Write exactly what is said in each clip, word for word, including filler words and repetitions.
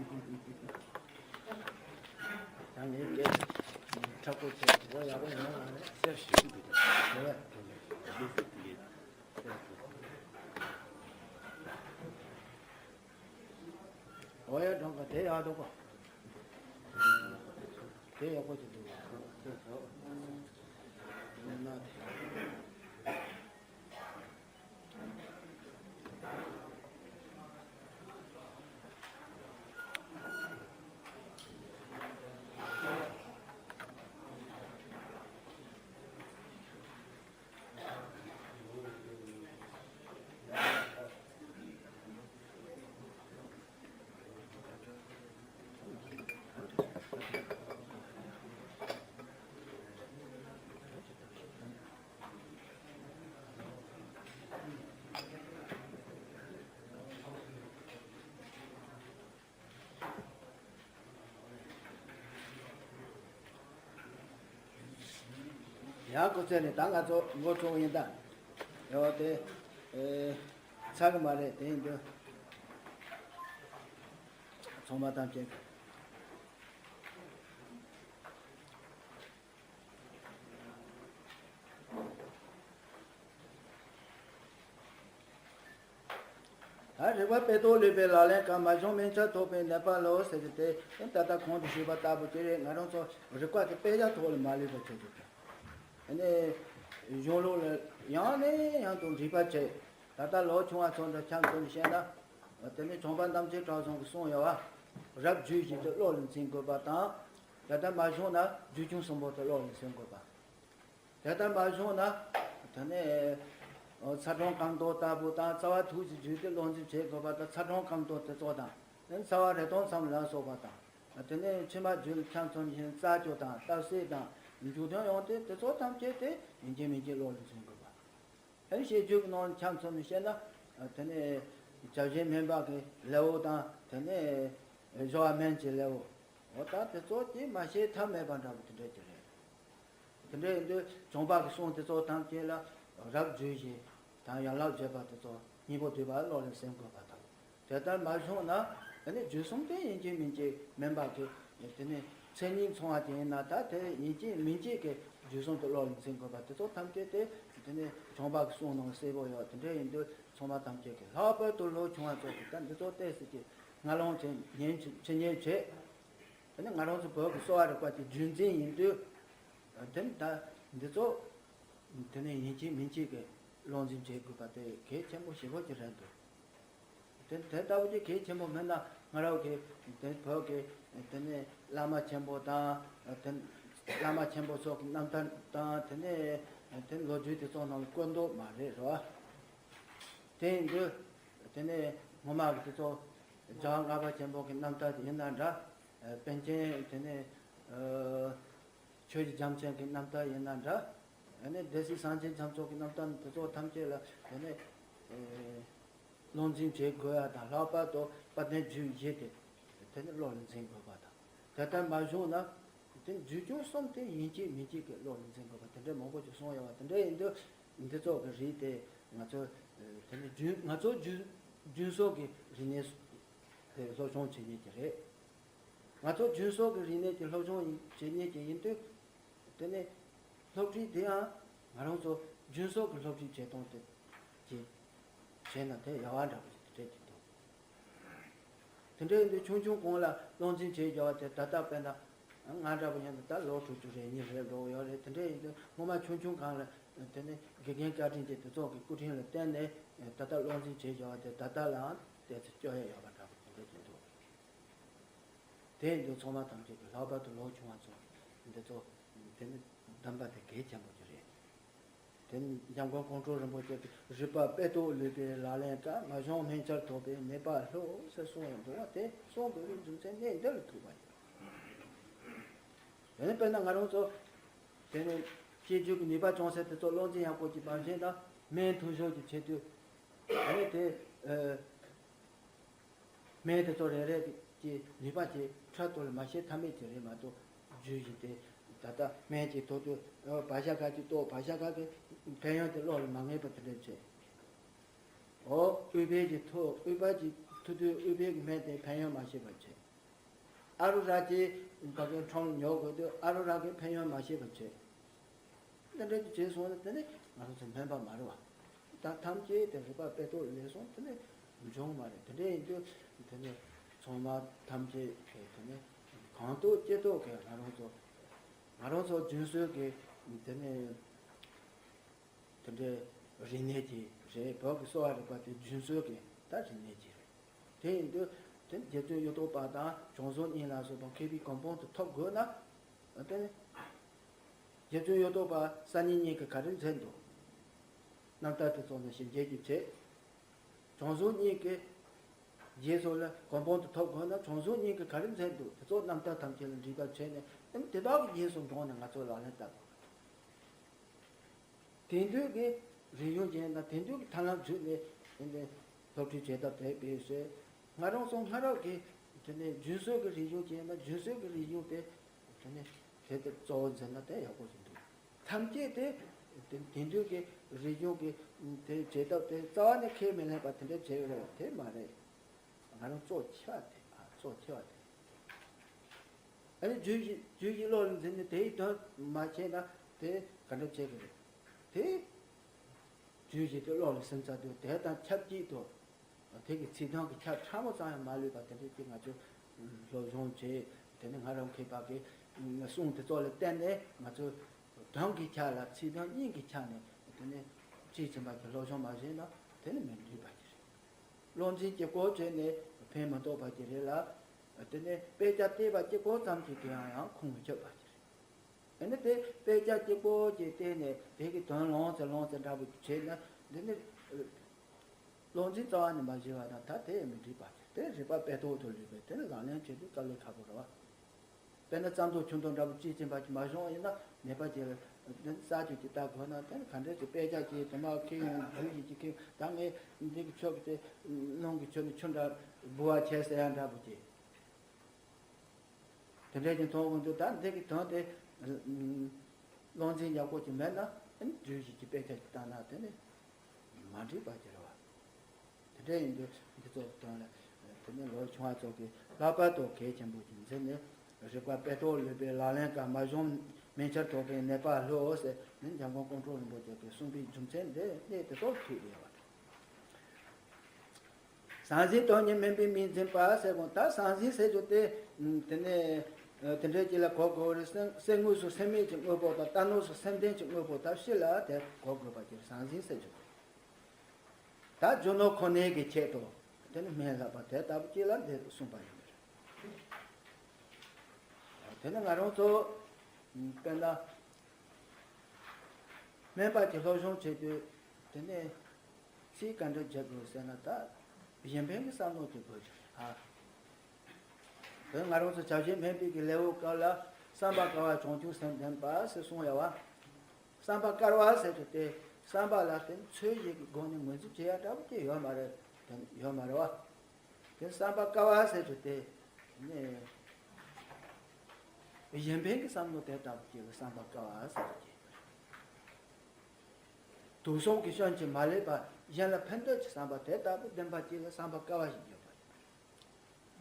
ད་ངའི་སྐད་ཆ་དྲག་པོ་བྱས་འོ་ཡག་པོ་ཡོང་བ་རེད། གསལ་ཞིག་འདུག་རེད། འོ་ཡ་གྲོང་ཁ་དེ་ཡག་འདུག་གོ། དེ་ཡག་པོ་ཅིག་འདུག་ན་དེ། ཡང་སྐུ་ཚེ་ནི་ད་ང་ཚོ་འགོ་ཚུགས་ཡིན་ད། ཡོ་དེ། ཨེ། ཚར་གི་མ་རེད་དེ་ཡིན་དུས། ཚང་མ་ཐམས་ཅད། ད་རིག་པ་དཔེ་ཐོག་ལུས་པའི་ལག་ལེན་གང་། མ་བྱུང་མིན་ཆར་ཐོབ་པའི་ནད་པ་ལོ་ཟེར་གྱི་དེ་ད་ལྟ་གོང་དུ་ཞུས་པ་ལྟ་བུ་དེ་རེད། ང་རང་ཚོ་རིག་པ་དེ་དཔེ་ཆ་ཐོག་ལ་མ་ལུས་པ་བྱེད་དགོས་ཀྱི། ཨ་ནི་གཞུང་ལུགས་ལ་ཡང་ནས་ཡང་དུ་འདྲིས་པ་བྱེད། ད་ལྟ་ལོ་ཆུང་བ་ཚོ་འདྲ་ཆ་མཚོན་ནས་བཤད་ན། དེ་ནི་བྱམས་པ་རྣམ་མཁྱེན་གྲགས་བཟང་གིས་གསུངས་ཡོད་པ། རབ་རྒྱུད་བཞི་དེ་བློ་ལ་འཛིན་དགོས་པ་དང་། དེ་ལྟར་མ་བྱུང་ན་རྒྱུད་ཆུང་གསུམ་པོ་དེ་བློ་ལ་འཛིན་དགོས་པ། དེ་ལྟར་མ་བྱུང་ན། དེ་ནས་ཚ་གྲང་རྐང་ཐང་ལྟ་བུ་དང་རྩ་བ་ཐུགས་ཀྱི་རྒྱུད་དེ་བློ་འཛིན་བྱེད་དགོས་པ་དང་། ཚ་གྲང་རྐང་ཐང་དེ་ཚོ་དང་། དེ་ནས་རྩ་བ་རེ་སྟོང་མཚམས་ལ་སོགས་པ་དང་། དེ་ནས་ཕྱི་མ་རྒྱུད་ལ་ཆ་མཚོན་བཞིན་རྩ་སྐྱོ་དང་རྟགས་གསལ་དང་མཇུག་དོན་ཡོང་སྟེ་དེ་ཚོ་ཐམས་ཅད་དེ་ཡིན་གཅིག་མིན་གཅིག་བློ་ལ་འཛིན་དགོས་པ། ཨེ་བཤད་རྒྱུད་ཀྱི་ནང་ལ་ཆ་མཚོན་ནས་བཤད་ན། དེ་ནས་བྱ་བྱེད་སྨན་པ་གི་ལེའུ་དང་དེ་ནས་སྦྱོར་བ་སྨན་གྱི་ལེའུ། འོ་ད་དེ་ཚོ་དེ་མ་བཤད་ཐབས་མེད་པ་འདྲ་བོ་དེ་འདྲ་ཅིག་རེད། དེ་འདྲ་ཡིན་དུས་བྱམས་པ་གི་གསུང་དེ་ཚོ་ཐམས་ཅད་ལ་རབ་རྒྱུད་བཞི་དང་ཡན་ལག་བརྒྱད་པ་དེ་ཚོ་སྙིང་པོ་བསྡུས་པ་བློ་ལ་སེམས་དགོས་པ་དང་། དེ་ལྟར་མ་བྱུང་ན་ཨ་ནི་རྒྱུད་གསུམ་དེ་ཡིན་གཅིག་མིན་གཅིག་མིན་པ་གི། དེ་ནི་མཚན་ཉིད་མཚུངས་པ་དེ་ཡིན་ན་ད་དེ་ཡིན་གཅིག་མིན་གཅིག་གི་རྒྱུད་གསུམ་དུ་བློ་ལ་འཛིན་དགོས་པ་དེ་ཚོ་ཐམས་ཅད་དེ། དེ་ནི་བྱམས་པ་གི་གསུང་ནང་གསལ་པོ་ཡོད། དེ་འདྲ་ཡིན་དུས་ཚང་མ་ཐམས་ཅད་ཀྱིས་ལྷག་པར་དུ་ལོ་ཆུང་བ་ཚོ་གིས་ད་འདི་ཚོ་ཏོག་ཙམ་ཅིག་སྔ་ལོང་བྱེད་ཉན་བྱེད་ཉན་བྱེད། དེ་ནི་ང་རང་ཚོ་བོད་ཀྱི་གསོ་བ་རིག་པ་དེ་རྒྱུན་འཛིན་ཡིན་དུས། དེ་ནི་ད་འདི་ཚོ། དེ་ནས་ཡིན་གཅིག་མིན་གཅིག་གི་བློ་འཛིན་བྱེད་དགོས་པ་དེ་གལ་ཆེན་པོ་ཞེ་པོ་ཅིག་རེད་འདུག་དེ་དེ་ལྟ་བུ་ཅིག་གལ་ཆེན་པོ་མེད་ན་ང་རང་གི་དེ་བོད་ཀྱི་དེ་ནས་བླ་མ་ཆེན་པོ་དང་། དེ་བླ་མ་ཆེན་པོ་སོགས་ཀྱི་རྣམ་ཐར་དང་། དེ་ནས་དེ་ལོ་རྒྱུས་དེ་ཚོ་ནང་ལ་བཀོད་འདོད་མ་རེད་རོ། དེ་ཡིན་དུས་དེ་ནས་སྔོན་མ་གི་དེ་ཚོ་རྒྱལ་བ་ལྔ་པ་ཆེན་པོ་གི་རྣམ་ཐར་དེ་ཡིན་ན་འདྲ། པཎ་ཆེན་དེ་ནས་ཆོས་ཀྱི་རྒྱལ་མཚན་གྱི་རྣམ་ཐར་ཡིན་ན་འདྲ། ཨ་ནི་སྡེ་སྲིད་སངས་རྒྱས་རྒྱ་མཚོ་གི་རྣམ་ཐར་དེ་ཚོ་ཐམས་ཅད་ལ་དེ་ནས་ཨེ་བློ་འཛིན་བྱེད་དགོས་ཡ་དང་། ལྷག་པར་དུ་དཔལ་ལྡན་རྒྱུད་བཞི་དེ་དེ་ནས་བློ་ལ་འཛིན་དགོས་པ་དང་། དེ་ལྟར་མ་བྱུང་ན་དེ་རྒྱུད་ཆུང་གསུམ་དེ་ཡིན་གཅིག་མིན་གཅིག་གི་བློ་ལ་འཛིན་དགོས་པ་དེ་འདྲ་མང་པོ་ཅིག་གསུངས་ཡོད་པ། དེ་འདྲ་ཡིན་དུས་འདི་ཚོ་གི་རིགས་དེ་ང་ཚོ་ཨེ་དེ་ནས་རྒྱུན་ང་ཚོ་རྒྱུན་རྒྱུན་སྲོལ་གྱི་རིག་གནས་དེ་སློབ་སྦྱོང་བྱེད་མཁན་གྱི་རེད། ང་ཚོ་རྒྱུན་སྲོལ་གྱི་རིག་གནས་ཀྱི་སློབ་སྦྱོང་ཡིན་བྱེད་མཁན་གྱི་ཡིན་དུས། དེ་ནས་སློབ་ཁྲིད་དེ་ཡང་ང་རང་ཚོ་རྒྱུན་སྲོལ་གྱི་སློབ་ཁྲིད་བྱེད་སྟངས་དེ་གྱིས་བྱས་ན་དེ་ཡག་པ་འདྲ་པོ་ཞིག་དེ་འདྲ་གྱི་འདུག་དེ་འདྲ་ཡིན་དུས་ཆུང་ཆུང་གོང་ལ་བློ་འཛིན་བྱེད་རྒྱུ་བ་དེ་ད་ལྟ་དཔེར་ན་ང་འདྲ་པོ་ཡིན་ན་ད་ལོ་དྲུག་ཅུ་རེ་གཉིས་རེ་འགྲོ་གི་ཡོད་རེད། དེ་འདྲ་ཡིན་དུས་སྔོན་མ་ཆུང་ཆུང་སྒང་ལ་དེ་ནས་དགེ་རྒན་བཀའ་དྲིན་ཅན་དེ་ཚོ་གི་སྐུ་དྲིན་ལ་བརྟེན་ནས་ད་ལྟ་བློ་འཛིན་བྱེད་རྒྱུ་བ་དེ་ད་ལྟ་ལའང་ཏོག་ཙམ་སྐྱོ་ཡ་ཡོད་པ་འདྲ་པོ་དེ་འདྲ་གྱི་འདུག་དེ་ཡིན་དུས་ཚང་མ་ཐམས་ཅད་ཀྱིས་ལྷག་པར་དུ་ལོ་ཆུང་བ་ཚོ་འདི་ཚོ་དེ་ནི་གདམས་པ་དེ་གལ་ཆེན་པོ་ཅིག་རེད། དེ་ནི་འཇམ་མགོན་ཀོང་སྤྲུལ་རིན་པོ་ཆེ་གིས་རིག་པ་དཔེ་ཐོག་ལུས་པའི་ལག་ལེན་དཀའ། མ་བྱུང་སྨན་ཆར་ཐོབ་པའི་ནད་པ་ལྷོད་ཟེར་གསུངས་ཡོད་འདུག་བ། དེ་གསུང་དགོས་པའི་རྒྱུ་མཚན་གནད་འདི་ལ་ཐུག་པ་ཡིན། དེ་ནི་དཔེར་ན་ང་རང་ཚོ་དེ་ནི་སྐྱེ་རྒྱུད་ཀྱི་ནུས་པ་ཆུང་ས་དེ་ཚོ་བློ་འཛིན་ཡག་པོ་གྱིས་པར་བྱས་ན་སྨན་འཐུང་ཞོར་གྱི་བྱེད་དུས་དེ་ནི་དེ་ཨ། སྨན་དེ་ཚོ་རེ་རེ་གི་ནུས་པ་དེ་ཕྲག་དོག་ལ་མ་བཤད་ཐབས་མེད་ཅིག་རེད་མ་གཏོགས། རྒྱུད་བཞི་དེ་ད་ལྟ་སྨན་གྱི་ཐོག་ཏུ་བག་ཆགས་ཁ་ཅིག་གཏོགས། བག་ཆགས་ཁ་གི་ཕན་ཡོན་དེ་བློ་ལ་མ་ངེས་པ་དེ་འདྲ་བྱས། འོ་ཨུཏྤལ་གྱི་ཐོག་ཨུཏྤལ་གྱི་ཐུག་དུས་ཨུཏྤལ་གྱི་སྨན་དེ་ཕན་ཡོན་མ་ཤེས་པ་བྱས། ཨ་རུ་ར་གི་ཕ་གི་ཁྲོམ་ཉོ་དགོས་དུས་ཨ་རུ་ར་གི་ཕན་ཡོན་མ་ཤེས་པ་བྱས། དེ་འདྲ་ཅིག་བྱས་སོང་ན་དེ་ནི་ང་རང་ཚོ་སྨན་པ་མ་རེད་བ། ད་ཐམས་ཅད་དེ་རིག་པ་དཔེ་ཐོག་ལས་སོང་དེ་ནི་འབྱུང་མ་རེད། དེ་འདྲ་ཡིན་དུས་དེ་ནི་ཚང་མ་ཐམས་ཅད་དེ་དེ་ནི་གང་ཐུབ་ཅི་ཐུབ་ཀྱིས་ང་རང་ཚོ་ང་རང་ཚོ་རྒྱུན་སྲོལ་གྱི་དེ་ནི་དེ་འདྲའི་རིག་གནས་ཀྱི་རེད། བོད་ཀྱི་གསོ་བ་རིག་པ་དེ་རྒྱུན་སྲོལ་གྱི་ད་རིག་གནས་ཀྱི་རེད། དེ་ཡིན་དུས་དེ་རྗེ་བཙུན་གཡུ་ཐོག་པ་དང་བྱང་ཟུང་གཉིས་ལ་སོགས་པ་མཁས་པའི་གོ་འཕང་དུ་ཐོབ་དགོས་ན། དེ་ནི་རྗེ་བཙུན་གཡུ་ཐོག་པ་སང་ཉིན་གཉིས་ཀྱི་ག་རེ་མཛད་འདུག་རྣམ་ཐར་དེ་ཚོ་ནི་ཞིབ་འཇུག་གི་བྱེད། བྱང་ཟུང་གཉིས་ཀྱི་རྗེས་སུ་ལ་གོ་འཕང་དུ་ཐོབ་དགོས་ན་བྱང་ཟུང་གཉིས་ཀྱི་ག་རེ་མཛད་འདུག་དེ་ཚོ་རྣམ་ཐར་ཐམས་ཅད་ལ་འདྲིས་པ་བྱས་ནས་དེ་ནི་དེ་དག་གི་རྗེས་སུ་འབྲངས་ནས་ང་ཚོ་ལག་ལེན་བསྟར་དགོས། དེང་དུས་ཀྱི་རིག་གཞུང་ཅན་དང་དེང་དུས་ཀྱི་ཐབས་ལམ་བརྒྱུད་ནས་དེ་འདྲའི་སློབ་ཁྲིད་བྱེད་ཐབས་དེ་སྤེལ་ཟེར། ང་རང་ཚོ་སྔ་རབས་ཀྱི་དེ་ནས་རྒྱུན་སྲོལ་གྱི་རིག་གཞུང་ཅན་ན་རྒྱུན་སྲོལ་གྱི་རིག་གཞུང་དེ་དེ་ནས་དེ་ལྟར་གཙོ་བོ་འཛིན་ན་དེ་ཡག་པོ་ཞིག་འདུག་ཐམས་ཅད་དེ་དེ་དེང་དུས་ཀྱི་རིག་གཞུང་གི་དེ་བྱེད་ཐབས་དེ་རྩ་བ་ནས་ཁས་མི་ལེན་པ་དེ་འདྲ་བྱེད་ཡོད་རེད་དེ་མ་རེད། ང་རང་གཙོ་ཆེ་བ་དེ་ཨ་གཙོ་ཆེ་བ་དེ། ཨ་ནི་རྒྱུད་བཞི་རྒྱུད་བཞི་བློ་ལ་འཛིན་ནས་དེའི་དོན་མ་བྱས་ན་དེ་ག་འདྲ་བྱེད་ཀྱི་རེད། དེ་རྒྱུད་བཞི་དེ་བློ་ལ་ཟིན་ཚར་དུས་དེ་དང་ཆབས་ཅིག་ཏུ་དེ་གི་ཚིག་དོན་གྱི་ཆ་ཕྲ་མོ་ཙམ་ཡང་མ་ལུས་པ་དེ་འདྲ་ཅིག་ང་ཚོས་སློབ་སྦྱོང་བྱས། དེ་ནི་སྔ་རབས་མཁས་པ་གི་གསུང་དེ་ཚོ་ལ་བརྟེན་ནས་ང་ཚོས་དོན་གྱི་ཆ་ལ་ཚིག་དོན་གཉིས་ཀྱི་ཆ་ནས་དེ་ནི་དཔྱིས་ཕྱིན་པ་གི་སློབ་སྦྱོང་མ་བྱས་ན་དེ་ནི་མི་འགྲིག་པ་ཅིག་རེད། བློ་འཛིན་གཅིག་པོ་བྱས་ནས་ཕན་མི་ཐོགས་པ་ཅིག་རེད་ལ། དེ་ནས་དཔེ་ཆ་བལྟས་པ་གཅིག་པོ་ཙམ་གྱིས་དེ་ཡང་ཡང་ཁུངས་མི་འཁྱོལ་བ་ཅིག་རེད། དེ་ནས་དེ་དཔེ་ཆ་གཅིག་པོ་གཅིག་བལྟས་ནས་དེ་གི་དོན་ལོངས་སུ་ལོངས་སུ་འདྲ་པོ་བྱས་ན་འདི་ནི་བློ་འཛིན་རྩ་བ་ནས་མ་བྱས་པ་དང་ད་དེ་ཡང་མི་འགྲིག་པ་ཅིག་དེ་རིག་པ་དཔེ་ཐོག་ཏུ་ལུས་པས་དེ་ནི་ལག་ལེན་བྱེད་དུས་དཀའ་ལས་ཁག་པོ་རེད་བ། དཔེར་ན་རྩྭ་མདོག་ཆུ་མདོག་འདྲ་པོ་དཔྱིས་ཕྱིན་པ་ཅིག་མ་བྱུང་བ་ཡིན་ན་ནད་པ་ཅིག་ལ་ས་ཆུ་ཅིག་ལྟ་དགོས་ན་དེ་ནི་ག་འདྲས་ཀྱི་དཔེ་ཆ་ཅིག་དེ་མ་ཁྱེར་ཡོང་རྒྱུ་ཞིག་ཅིག་ཁྱེར་ད་ངས་འདི་གི་ཆུ་གི་དེ་ནང་གི་ཆུ་ནི་ཆུ་འདྲ་འབུ་བ་བྱས་ཟེར་ཡ་འདྲ་པོ་ཅིག་དེ་འདྲས་ཀྱི་མཐོང་གི་འདུག་ད་འདི་གི་དོན་དེ་བློ་འཛིན་ཡག་པོ་ཅིག་མེད་ན་དེ་ནི་རྒྱུད་ཞིག་གི་དཔེ་ཆ་ཅིག་བལྟས་ན་དེ་ནི་མ་འགྲིག་པ་ཅིག་རེད་བ། དེ་འདྲ་ཡིན་དུས་འདི་ཚོ་དོན་ལ་དེ་ནས་ལོ་ཆུང་བ་ཚོ་གིས་ལྷག་པར་དུ་གལ་ཆེན་པོ་ཞིག་འཛིན་ནས་རིག་པ་དཔེ་ཐོག་ལུས་པའི་ལག་ལེན་ཁག་མ་བྱུང་མིན་ཕྱིར་ཐོག་པའི་ནད་པ་ལྷོད་ཟེར་ནས་འཇམ་མགོན་ཀོང་སྤྲུལ་རིན་པོ་ཆེ་གིས་གསུངས་པའི་རྒྱུ་མཚན་འདི་གནད་དེ་ཚོར་ཐུག་ཡོད་པ། ཟང་ཟིང་དོན་གཉིས་སྨན་པའི་མིང་འཛིན་པ་ཟེར་གོང་ད་ཟང་ཟིང་ཟེར་རྒྱུ་དེ་དེ་ནས་དེ་འདྲའི་ཅིག་ལ་གོ་དགོས་རེད། སེམས་སེམས་ངོས་སུ་སེམས་མེད་ཀྱི་དངོས་པོ་དང་རྟ་ནོར་སུ་སེམས་ལྡན་གྱི་དངོས་པོ་དག་ཕྱི་ལ་དེ་གོ་དགོས་པ་ཅིག་ཟང་ཟིང་ཟེར་རྒྱུ་དེ། ད་རྒྱུ་ནོར་ཁོ་ནའི་གི་ཆེད་དུ་དེ་ནི་སྨན་བསླབ་པ་དེ་ལྟ་བུ་ཅིག་ལ་འདི་གསུངས་པ་ཡིན་པ་རེད། དེ་ནི་ང་རང་ཚོ་དཔེར་ན་སྨན་པ་གྱི་སློབ་སྦྱོང་བྱེད་དུས་དེ་ནི་ཚིག་ག་འདྲ་བརྗོད་དགོས་ཟེར་ན་ད་གཞན་ཕན་གྱི་བསམ་བློ་དེ་དགོས་ཀྱི་རེད་ཨ། དེ་ང་རང་ཚོ་བྱ་བྱེད་སྨན་པའི་གི་ལེའུ་སྐབས་ལ་བསམ་པ་དཀར་བ་བྱང་ཆུབ་སེམས་ལྡན་པ་ཟེར་གསུངས་ཡོད་བ། བསམ་པ་དཀར་བ་ཟེར་རྒྱུ་དེ་བསམ་པ་ལ་བརྟེན་ཚུལ་བཞིན་གྱི་སྒོ་ནས་ངོས་འཛིན་བྱེད་ཡ་འདྲ་པོ་དེ་ཡོད་མ་རེད། དེ་ཡོད་མ་རེད་བ། དེ་བསམ་པ་དཀར་བ་ཟེར་རྒྱུ་དེ་ནི་གཞན་ཕན་གྱི་བསམ་བློ་དེ་ལྟ་བུ་ཅིག་ལ་བསམ་པ་དཀར་བ་ཟེར་རྒྱུ་དེ། དུག་གསུམ་གྱི་སྐྱོན་གྱིས་མ་བསླད་པར་གཞན་ལ་ཕན་འདོད་ཀྱི་བསམ་པ་དེ་ལྟ་བུ་ལྡན་པ་ཅིག་ལ་བསམ་པ་དཀར་བ་ཞེས་བརྗོད་པ་རེད།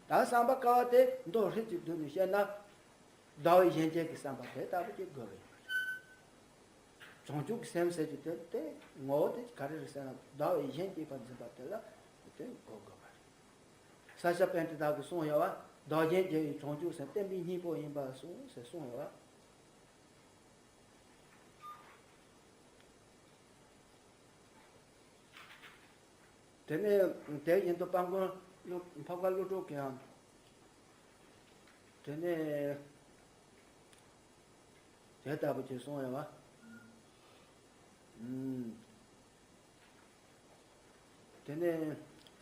ད་བསམ་པ་དཀར་བ་དེ་མདོ་ཧྲིལ་གྱིས་བསྡུས་ནས་བཤད་ན། ཟླ་བའི་གཞན་སྐྱེ་གི་བསམ་པ་དེ་ལྟ་བུ་ཅིག་དགོས་པ་ཡིན་པ་རེད། བྱང་ཆུབ་ཀྱི་སེམས་ཟེར་རྒྱུ་དེ་དེ་ངོ་བོ་དེ་ག་རེ་རེད་ཟེར་ན་ཟླ་བའི་གཞན་སྐྱེ་བ་འཛིན་པ་དེ་ལ་དེ་གོ་དགོས་པ་རེད། ས་སྐྱ་པཎྜི་ཏ་གིས་གསུངས་ཡོད་བ། བདག་གཞན་བརྗེ་བའི་བྱང་ཆུབ་སེམས་བསྟན་པའི་སྙིང་པོ་ཡིན་པར་གསུངས་ཟེར་གསུངས་ཡོད་བ། དེ་ནས་དེ་བཞིན་དུ་དཔལ་མགོན་ཀླུ་འཕགས་པ་ཀླུ་སྒྲུབ་ཀྱིའང་དེ་ནས་དེ་ལྟ་བུ་ཅིག་གསུངས་ཡོད་བ། ཨུམ། དེ་ནས་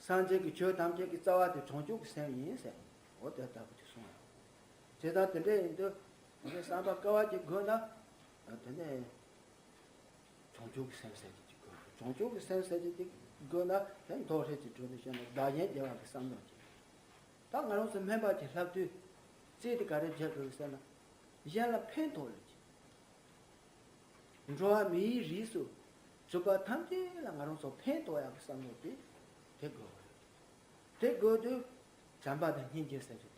སངས་རྒྱས་ཀྱི་ཆོས་ཐམས་ཅད་ཀྱི་རྩ་བ་དེ་བྱང་ཆུབ་ཀྱི་སེམས་ཡིན་ཟེར། འོ་དེ་ལྟ་བུ་ཅིག་གསུངས་ཡོད། བྱས་ཙང་དེ་འདྲ་ཡིན་དུས་དེ་ནས་བསམ་པ་དཀར་བ་ཅིག་དགོས་ན་དེ་ནས། བྱང་ཆུབ་ཀྱི་སེམས་ཟེར་གྱི་ཅིག་དགོས། བྱང་ཆུབ་ཀྱི་སེམས་ཟེར་གྱི་ཅིག་དགོས་ན་དེ་མདོ་ཧྲིལ་གྱིས་བསྡུས་ནས་བཤད་ན་བདག་གཞན་བརྗེ་བ་གི་བསམ་བློ་ཅིག་ད་ང་རང་ཚོ་སྨན་པ་ཅིག་ལྷག་དུས་རྩིས་དེ་ག་རེ་བརྗེ་དགོས་ཟེར་ན། གཞན་ལ་ཕན་ཐོགས་ལུགས་ཀྱི། འགྲོ་བ་མིའི་རིགས་སུ་གྱུར་པ་ཐམས་ཅད་ལ་ང་རང་ཚོ་ཕན་ཐོགས་ཡག་གི་བསམ་བློ་དེ་དེ་དགོས་པ་རེད། དེ་དགོས་དུས་བྱམས་པ་དང་སྙིང་རྗེ་ཟེར་རྒྱུ་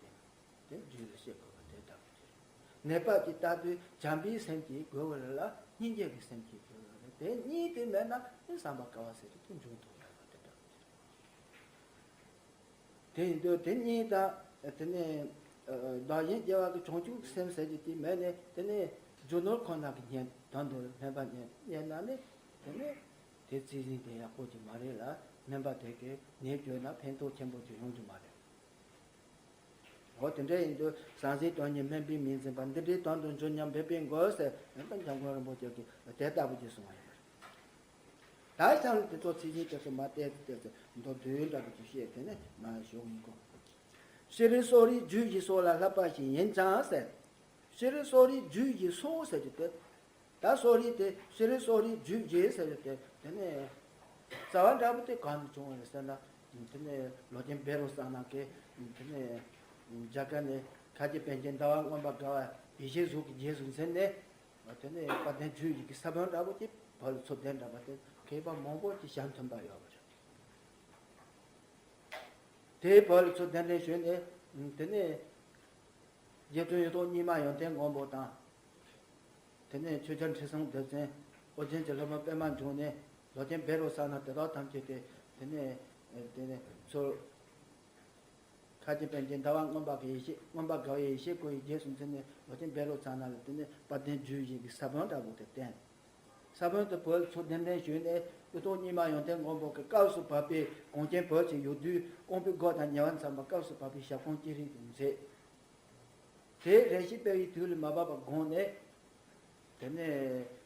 དེ། དེ་རྒྱུད་ལ་བཤད་དགོས་པ་དེ་ལྟ་བུ་ཅིག་རེད། ནད་པ་གྱིས་ལྟ་དུས་བྱམས་པའི་སེམས་ཀྱིས་དགོས་པ་རེད་ལ། སྙིང་རྗེ་གི་སེམས་ཀྱིས་དགོས་པ་རེད། དེ་གཉིས་དེ་མེད་ན་ནི་བསམ་པ་དཀའ་བ་ཟེར་གྱི་དེ་འབྱུང་ཐུབ་ཡོད་པ་དེ་ལྟ་བུ་ཅིག་རེད། དེ་ཡིན་དུས་དེ་གཉིས་དང་། དེ་ནས་བདག་གཞན་བརྗེ་བ་གི་བྱང་ཆུབ་སེམས་ཟེར་གྱི་དེ་མེད་ནས། དེ་ནས་རྒྱུ་ནོར་ཁོ་ན་གི་གཉེན་དོན་དུ་སྨན་པ་གཉེན་གཉེན་ན་ནི། དེ་ནས་དེ་རྩིས་ཟིན་དེ་ཡག་པོ་ཅིག་མ་རེད་ལ། སྨན་པ་དེ་གི་ནད་བཅོས་ན་ཕན་ཐོགས་ཆེན་པོ་ཅིག་ཡོང་རྒྱུ་མ་རེད། འོ་དེ་འདྲ་ཡིན་དུས་ཟང་ཟིང་དོན་གཉེར་སྨན་པས་མི་ཟིན་པ། འདི་འདྲའི་དོན་དུ་འབྱོན་སྙམ་འབད་པའི་མགོན་ཟེར། ཡང་ན་འཇམ་མགོན་རིན་པོ་ཆེ་གིས་དེ་ལྟ་བུ་ཅིག་གསུངས་པ་ཡིན་པ་རེད། ད་ཆང་དེ་ཚོ་ཚིག་ཆེན་དེ་ཚོ་མ་བལྟས་ཏེ་བལྟས་ཚེ་མདོ་བསྡུས་འདྲ་པོ་ཅིག་བཤད་དེ་ནས་མ་ཞོག་ཡིན་གོ། ཤྲཱི་གསོ་རིག་རྒྱུད་བཞི་སོགས་ལ་བསླབ་པ་ཞིག་ཡིན་ཀྱང་ཟེར། ཤྲཱི་གསོ་རིག་རྒྱུད་བཞི་སོགས་ཟེར་རྒྱུ་དེ། ད་གསོ་རིག་དེ་ཤྲཱི་གསོ་རིག་རྒྱུད་བཞི་ཟེར་རྒྱུ་དེ། དེ་ནས་རྩ་བ་འདྲ་པོ་དེ་གང་ནས་བྱུང་བ་རེད་ཟེར་ན། དེ་ནས་ལོ་ཆེན་བཻ་རོ་ཙ་ན་གིས་དེ་ནས་རྒྱ་གར་ནས་ཁ་ཆེ་པཎ་ཆེན་ཟླ་བ་མངོན་པར་དགའ་བ་ཡེ་ཤེས་གཟུགས་ཀྱི་རྗེས་སུ་འཛིན་ནས། དེ་ནས་དཔལ་ལྡན་རྒྱུད་བཞི་གི་ས་བོན་འདྲ་པོ་དེ་བོད་ལ་ཚུར་ལྡན་འདྲ་པོ་དེ། མཁས་པ་མང་པོ་ཅིག་ཞལ་མཐུན་པ་ཡོད་པ་རེད། དེའི་བར་ལ་ཚུར་གདན་འདྲེན་ཞུས་ནས། དེ་ནས་རྗེ་བཙུན་གཡུ་ཐོག་རྙིང་མ་ཡོན་ཏན་མགོན་པོ་དང་། དེ་ནས་ཆོས་རྒྱལ་ཁྲི་སྲོང་ལྡེ་བཙན། ཨོ་རྒྱན་གྱི་སློབ་དཔོན་པདྨ་འབྱུང་གནས། ལོ་ཆེན་བཻ་རོ་ཙ་ན། དེ་དག་ཐམས་ཅད་དེ། དེ་ནས་དེ་ནས་ཚུར་ཁ་ཆེ་པཎ་ཆེན་ཟླ་བ་མངོན་པ་གི་ཡེ་ཤེས། མངོན་པར་དགའ་བའི་ཡེ་ཤེས་སྐུ་ཡི་རྗེས་སུ་འཛིན་ནས། ལོ་ཆེན་བཻ་རོ་ཙ་ན་ལ་དེ་ནས་དཔལ་ལྡན་རྒྱུད་བཞི་གི་ས་བོན་འདྲ་པོ་དེ་བསྟན། ས་བོན་དུ་བོད་ཚུར་གདན་འདྲེན་ཞུས་ནས། གཡུ་ཐོག་རྙིང་མ་ཡོན་ཏན་མགོན་པོ་གི་སྐབས་སུ་བབས་པའི་གངས་ཅན་བོད་ཀྱི་ཡུལ་དུས་ཀོང་པོའི་སྒོ་དང་ཉེ་བར་འཛོམས་པ་སྐབས་སུ་བབས་པའི་ཞབས་ཁུངས་ཅི་རིགས་ཀྱི་མཛད། དེའི་རེ་ཞིག་སྤེལ་བའི་དུས་ལ་མ་བབས་པ་དགོངས་ནས། དེ་ནས་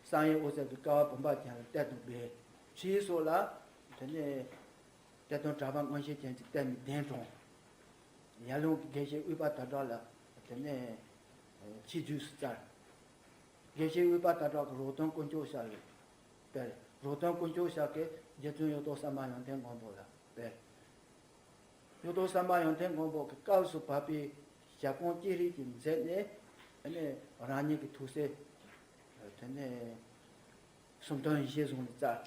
བསམ་ཡས་འོད་ཟེར་གྱིས་ཀ་བ་བུམ་པ་ཅན་ལ་གཏེར་དུ་སྦས། ཕྱིས་སུ་ལ་དེ་ནས་གཏེར་སྟོན་གྲགས་པ་མངོན་ཤེས་ཅན་གྱིས་གཏེར་ནས་གདན་དྲངས། ཡར་ལུང་གི་དགེ་བཤེས་དབུས་པ་དར་གྲགས་ལ་དེ་ནས་ཆོས་བརྒྱུད་སུ་བསྩལ། དགེ་བཤེས་དབུས་པ་དར་གྲགས་ཀྱིས་རོགས་སྟོན་དཀོན་མཆོག་ཞབས་ལ་སྤེལ། རོགས་སྟོན་དཀོན་མཆོག་ཞབས་ཀྱིས་རྗེ་བཙུན་གཡུ་ཐོག་ས་མ་ཡོན་ཏན་མགོན་པོ་ལ་སྤེལ། གཡུ་ཐོག་ས་མ་ཡོན་ཏན་མགོན་པོ་གི་སྐབས་སུ་བབས་པའི་ཞབས་ཁུངས་ཅི་རིགས་ཀྱི་མཛད་ནས། དེ་ནས་རང་ཉིད་ཀྱི་ཐུགས་སྲས་དེ་ནས་སུམ་སྟོན་ཡེ་ཤེས་གཟུངས་ལ་བསྩལ།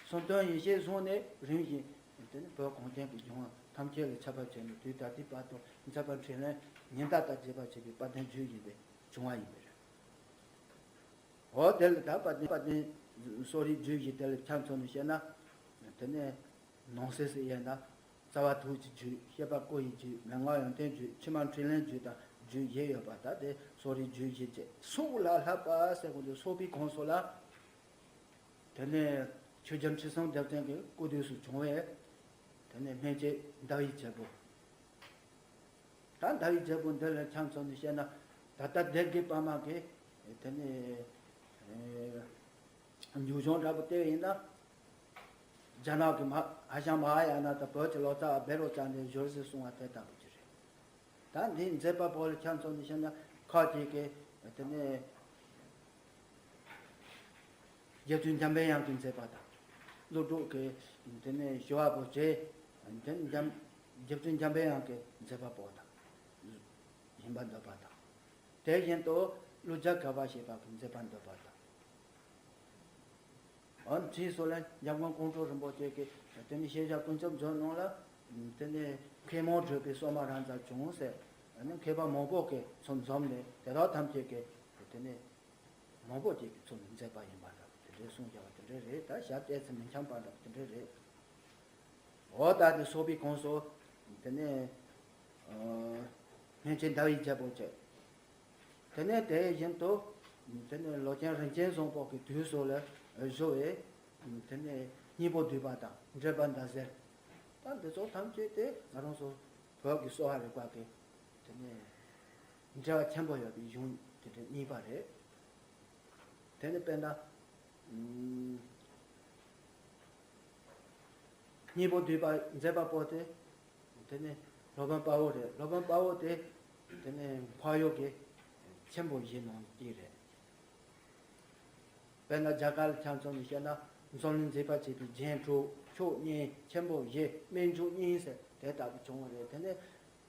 སུམ་སྟོན་ཡེ་ཤེས་གཟུངས་ནས་རིམ་བཞིན་དེ་ནས་བོད་གངས་ཅན་གྱི་ལྗོངས་ཐམས་ཅད་ལ་ཁྱབ་པ་བྱས་ནས། དུས་ད་ལྟའི་བར་དུ་མཛད་པ་འཕྲིན་ལས་ཉི་ཟླ་ལྟར་རྒྱས་པར་བྱེད་པའི་དཔལ་ལྡན་རྒྱུད་བཞི་དེ་བྱུང་བ་ཡིན་པས། འོ་དེ་ལ་ད་དཔལ་ལྡན་དཔལ་ལྡན་གསོ་རིག་རྒྱུད་བཞི་དེ་ལ་ཆ་མཚོན་ནས་བཤད་ན། དེ་ནས་ནང་གསེས་སུ་དབྱེ་ན། རྩ་བ་ཐུགས་ཀྱི་རྒྱུད། བཤད་པ་སྐུ་ཡི་རྒྱུད། མན་ངག་ཡོན་ཏན་རྒྱུད། ཕྱི་མ་འཕྲིན་ལས་རྒྱུད་དང་རྒྱུད་བཞི་ཡོད་པ། ད་དེ་གསོ་རིག་རྒྱུད་བཞི་བཅས་སྲོག་ལ་བསླབ་པ་ཟེར་གོ་འདུག། སོགས་པའི་ཁོངས་སུ་ལ། དེ་ནས་ཆོས་རྒྱལ་ཁྲི་སྲོང་ལྡེ་བཙན་གྱི་སྐུ་དུས་སུ་བྱུང་བའི་དེ་ནས་སྨན་དཔྱད་ཟླ་བའི་རྒྱལ་པོ། ད་ཟླ་བའི་རྒྱལ་པོ་འདི་ལ་ཆ་མཚོན་ནས་བཤད་ན། ད་ལྟ་སྡེ་དགེ་པད་མ་གི་དེ་ནས་མཇུག་སྦྱོང་འདྲ་པོ་བལྟས་ཡིན་ན། རྒྱ་ནག་གི་མ་ཧྭ་ཤང་མ་ཧཱ་ཡ་ན་དང་བོད་ཀྱི་ལོ་ཙཱ་བ་བཻ་རོ་ཙ་ན་ལས་བཞུགས་ཟེར་གསུང་བ་དེ་ལྟ་བུ་ཅིག་རེད། ད་འདིའི་མཛད་པ་པོ་ལ་ཆ་མཚོན་ནས་བཤད་ན། ཁ་ཅིག་གིས་དེ་ནས་རྗེ་བཙུན་འཇམ་པའི་དབྱངས་ཀྱི་མཛད་པ་དང་། ཀླུ་སྒྲུབ་ཀྱི་དེ་ནས་ཞི་བ་པོ་ཆེ། དེ་ནས་འཇམ་རྗེ་བཙུན་འཇམ་པའི་དབྱངས་ཀྱི་མཛད་པ་པོ་དང་ཡིན་པར་འདོད་པ་དང་། དེ་བཞིན་དུ་ཀླུ་རྒྱལ་གར་པ་ཞེས་པ་གི་མཛད་པར་འདོད་པ་དང་། འོན་ཕྱིས་སུ་ལ་འཇམ་མགོན་ཀོང་སྤྲུལ་རིན་པོ་ཆེ་གིས་དེ་ནས་ཤེས་བྱ་ཀུན་ཁྱབ་མཛོད་ནང་ལ། དེ་ནས་མཁས་མང་བགྲོས་པའི་སོ་མ་རང་མཚར་བྱུང་ཟེར། དེ་ནས་མཁས་པ་མང་པོ་གིས་ཚུར་འཛོམས་ནས། དེ་དག་ཐམས་ཅད་ཀྱིས་དེ་ནས་མང་པོ་ཅིག་གིས་ཚུར་མཛད་པ་ཡིན་པ་འདྲ་དེ་འདྲའི་གསུང་བྱ་བ་དེ་འདྲ་རེད། ད་ཞབས་བལྟས་ཚེ་མི་འཆམ་པ་འདྲ་དེ་འདྲ་རེད། འོ་ད་དེ་སོགས་པའི་ཁོངས་སུ་དེ་ནས་སྨན་དཔྱད་ཟླ་བའི་རྒྱལ་པོ་བྱས། དེ་ནས་དེ་བཞིན་དུ་དེ་ནས་ལོ་ཆེན་རིན་ཆེན་བཟང་པོ་གི་དུས་སུ་ལ་བཞུགས་པའི་དེ་ནས་སྙིང་པོ་བསྡུས་པ་དང་འགྲེལ་པ་ཟླ་ཟེར། ད་འདི་ཚོ་ཐམས་ཅད་དེ་ང་རང་ཚོ་བོད་ཀྱི་གསོ་བ་རིག་པ་གི་དེ་ནས་འབྲེལ་བ་ཆེན་པོ་ཡོད་པའི་གཞུང་དེ་འདྲ་གཉིས་པ་རེད། དེ་ནི་དཔེར་ན། ཨུམ། སྙིང་པོ་བསྡུས་པ་མཛད་པ་པོ་དེ། དེ་ནི་སློབ་དཔོན་དཔའ་བོ་རེད། སློབ་དཔོན་དཔའ་བོ་དེ། དེ་ནི་འཕགས་ཡུལ་གྱི་ཆེན་པོ་བཞིའི་ནང་གཅིག་རེད། དཔེར་ན་རྒྱ་གར་ལ་ཆ་མཚོན་ནས་བཤད་ན། འཛམ་གླིང་མཛེས་པར་བྱེད་པའི་རྒྱན་དྲུག། མཆོག་བརྙེས་ཆེན་པོ་བཞི། སྨན་མཆོག་གཉིས་ཟེར་དེ་ལྟ་བུ་བྱུང་བ་རེད། དེ་ནི་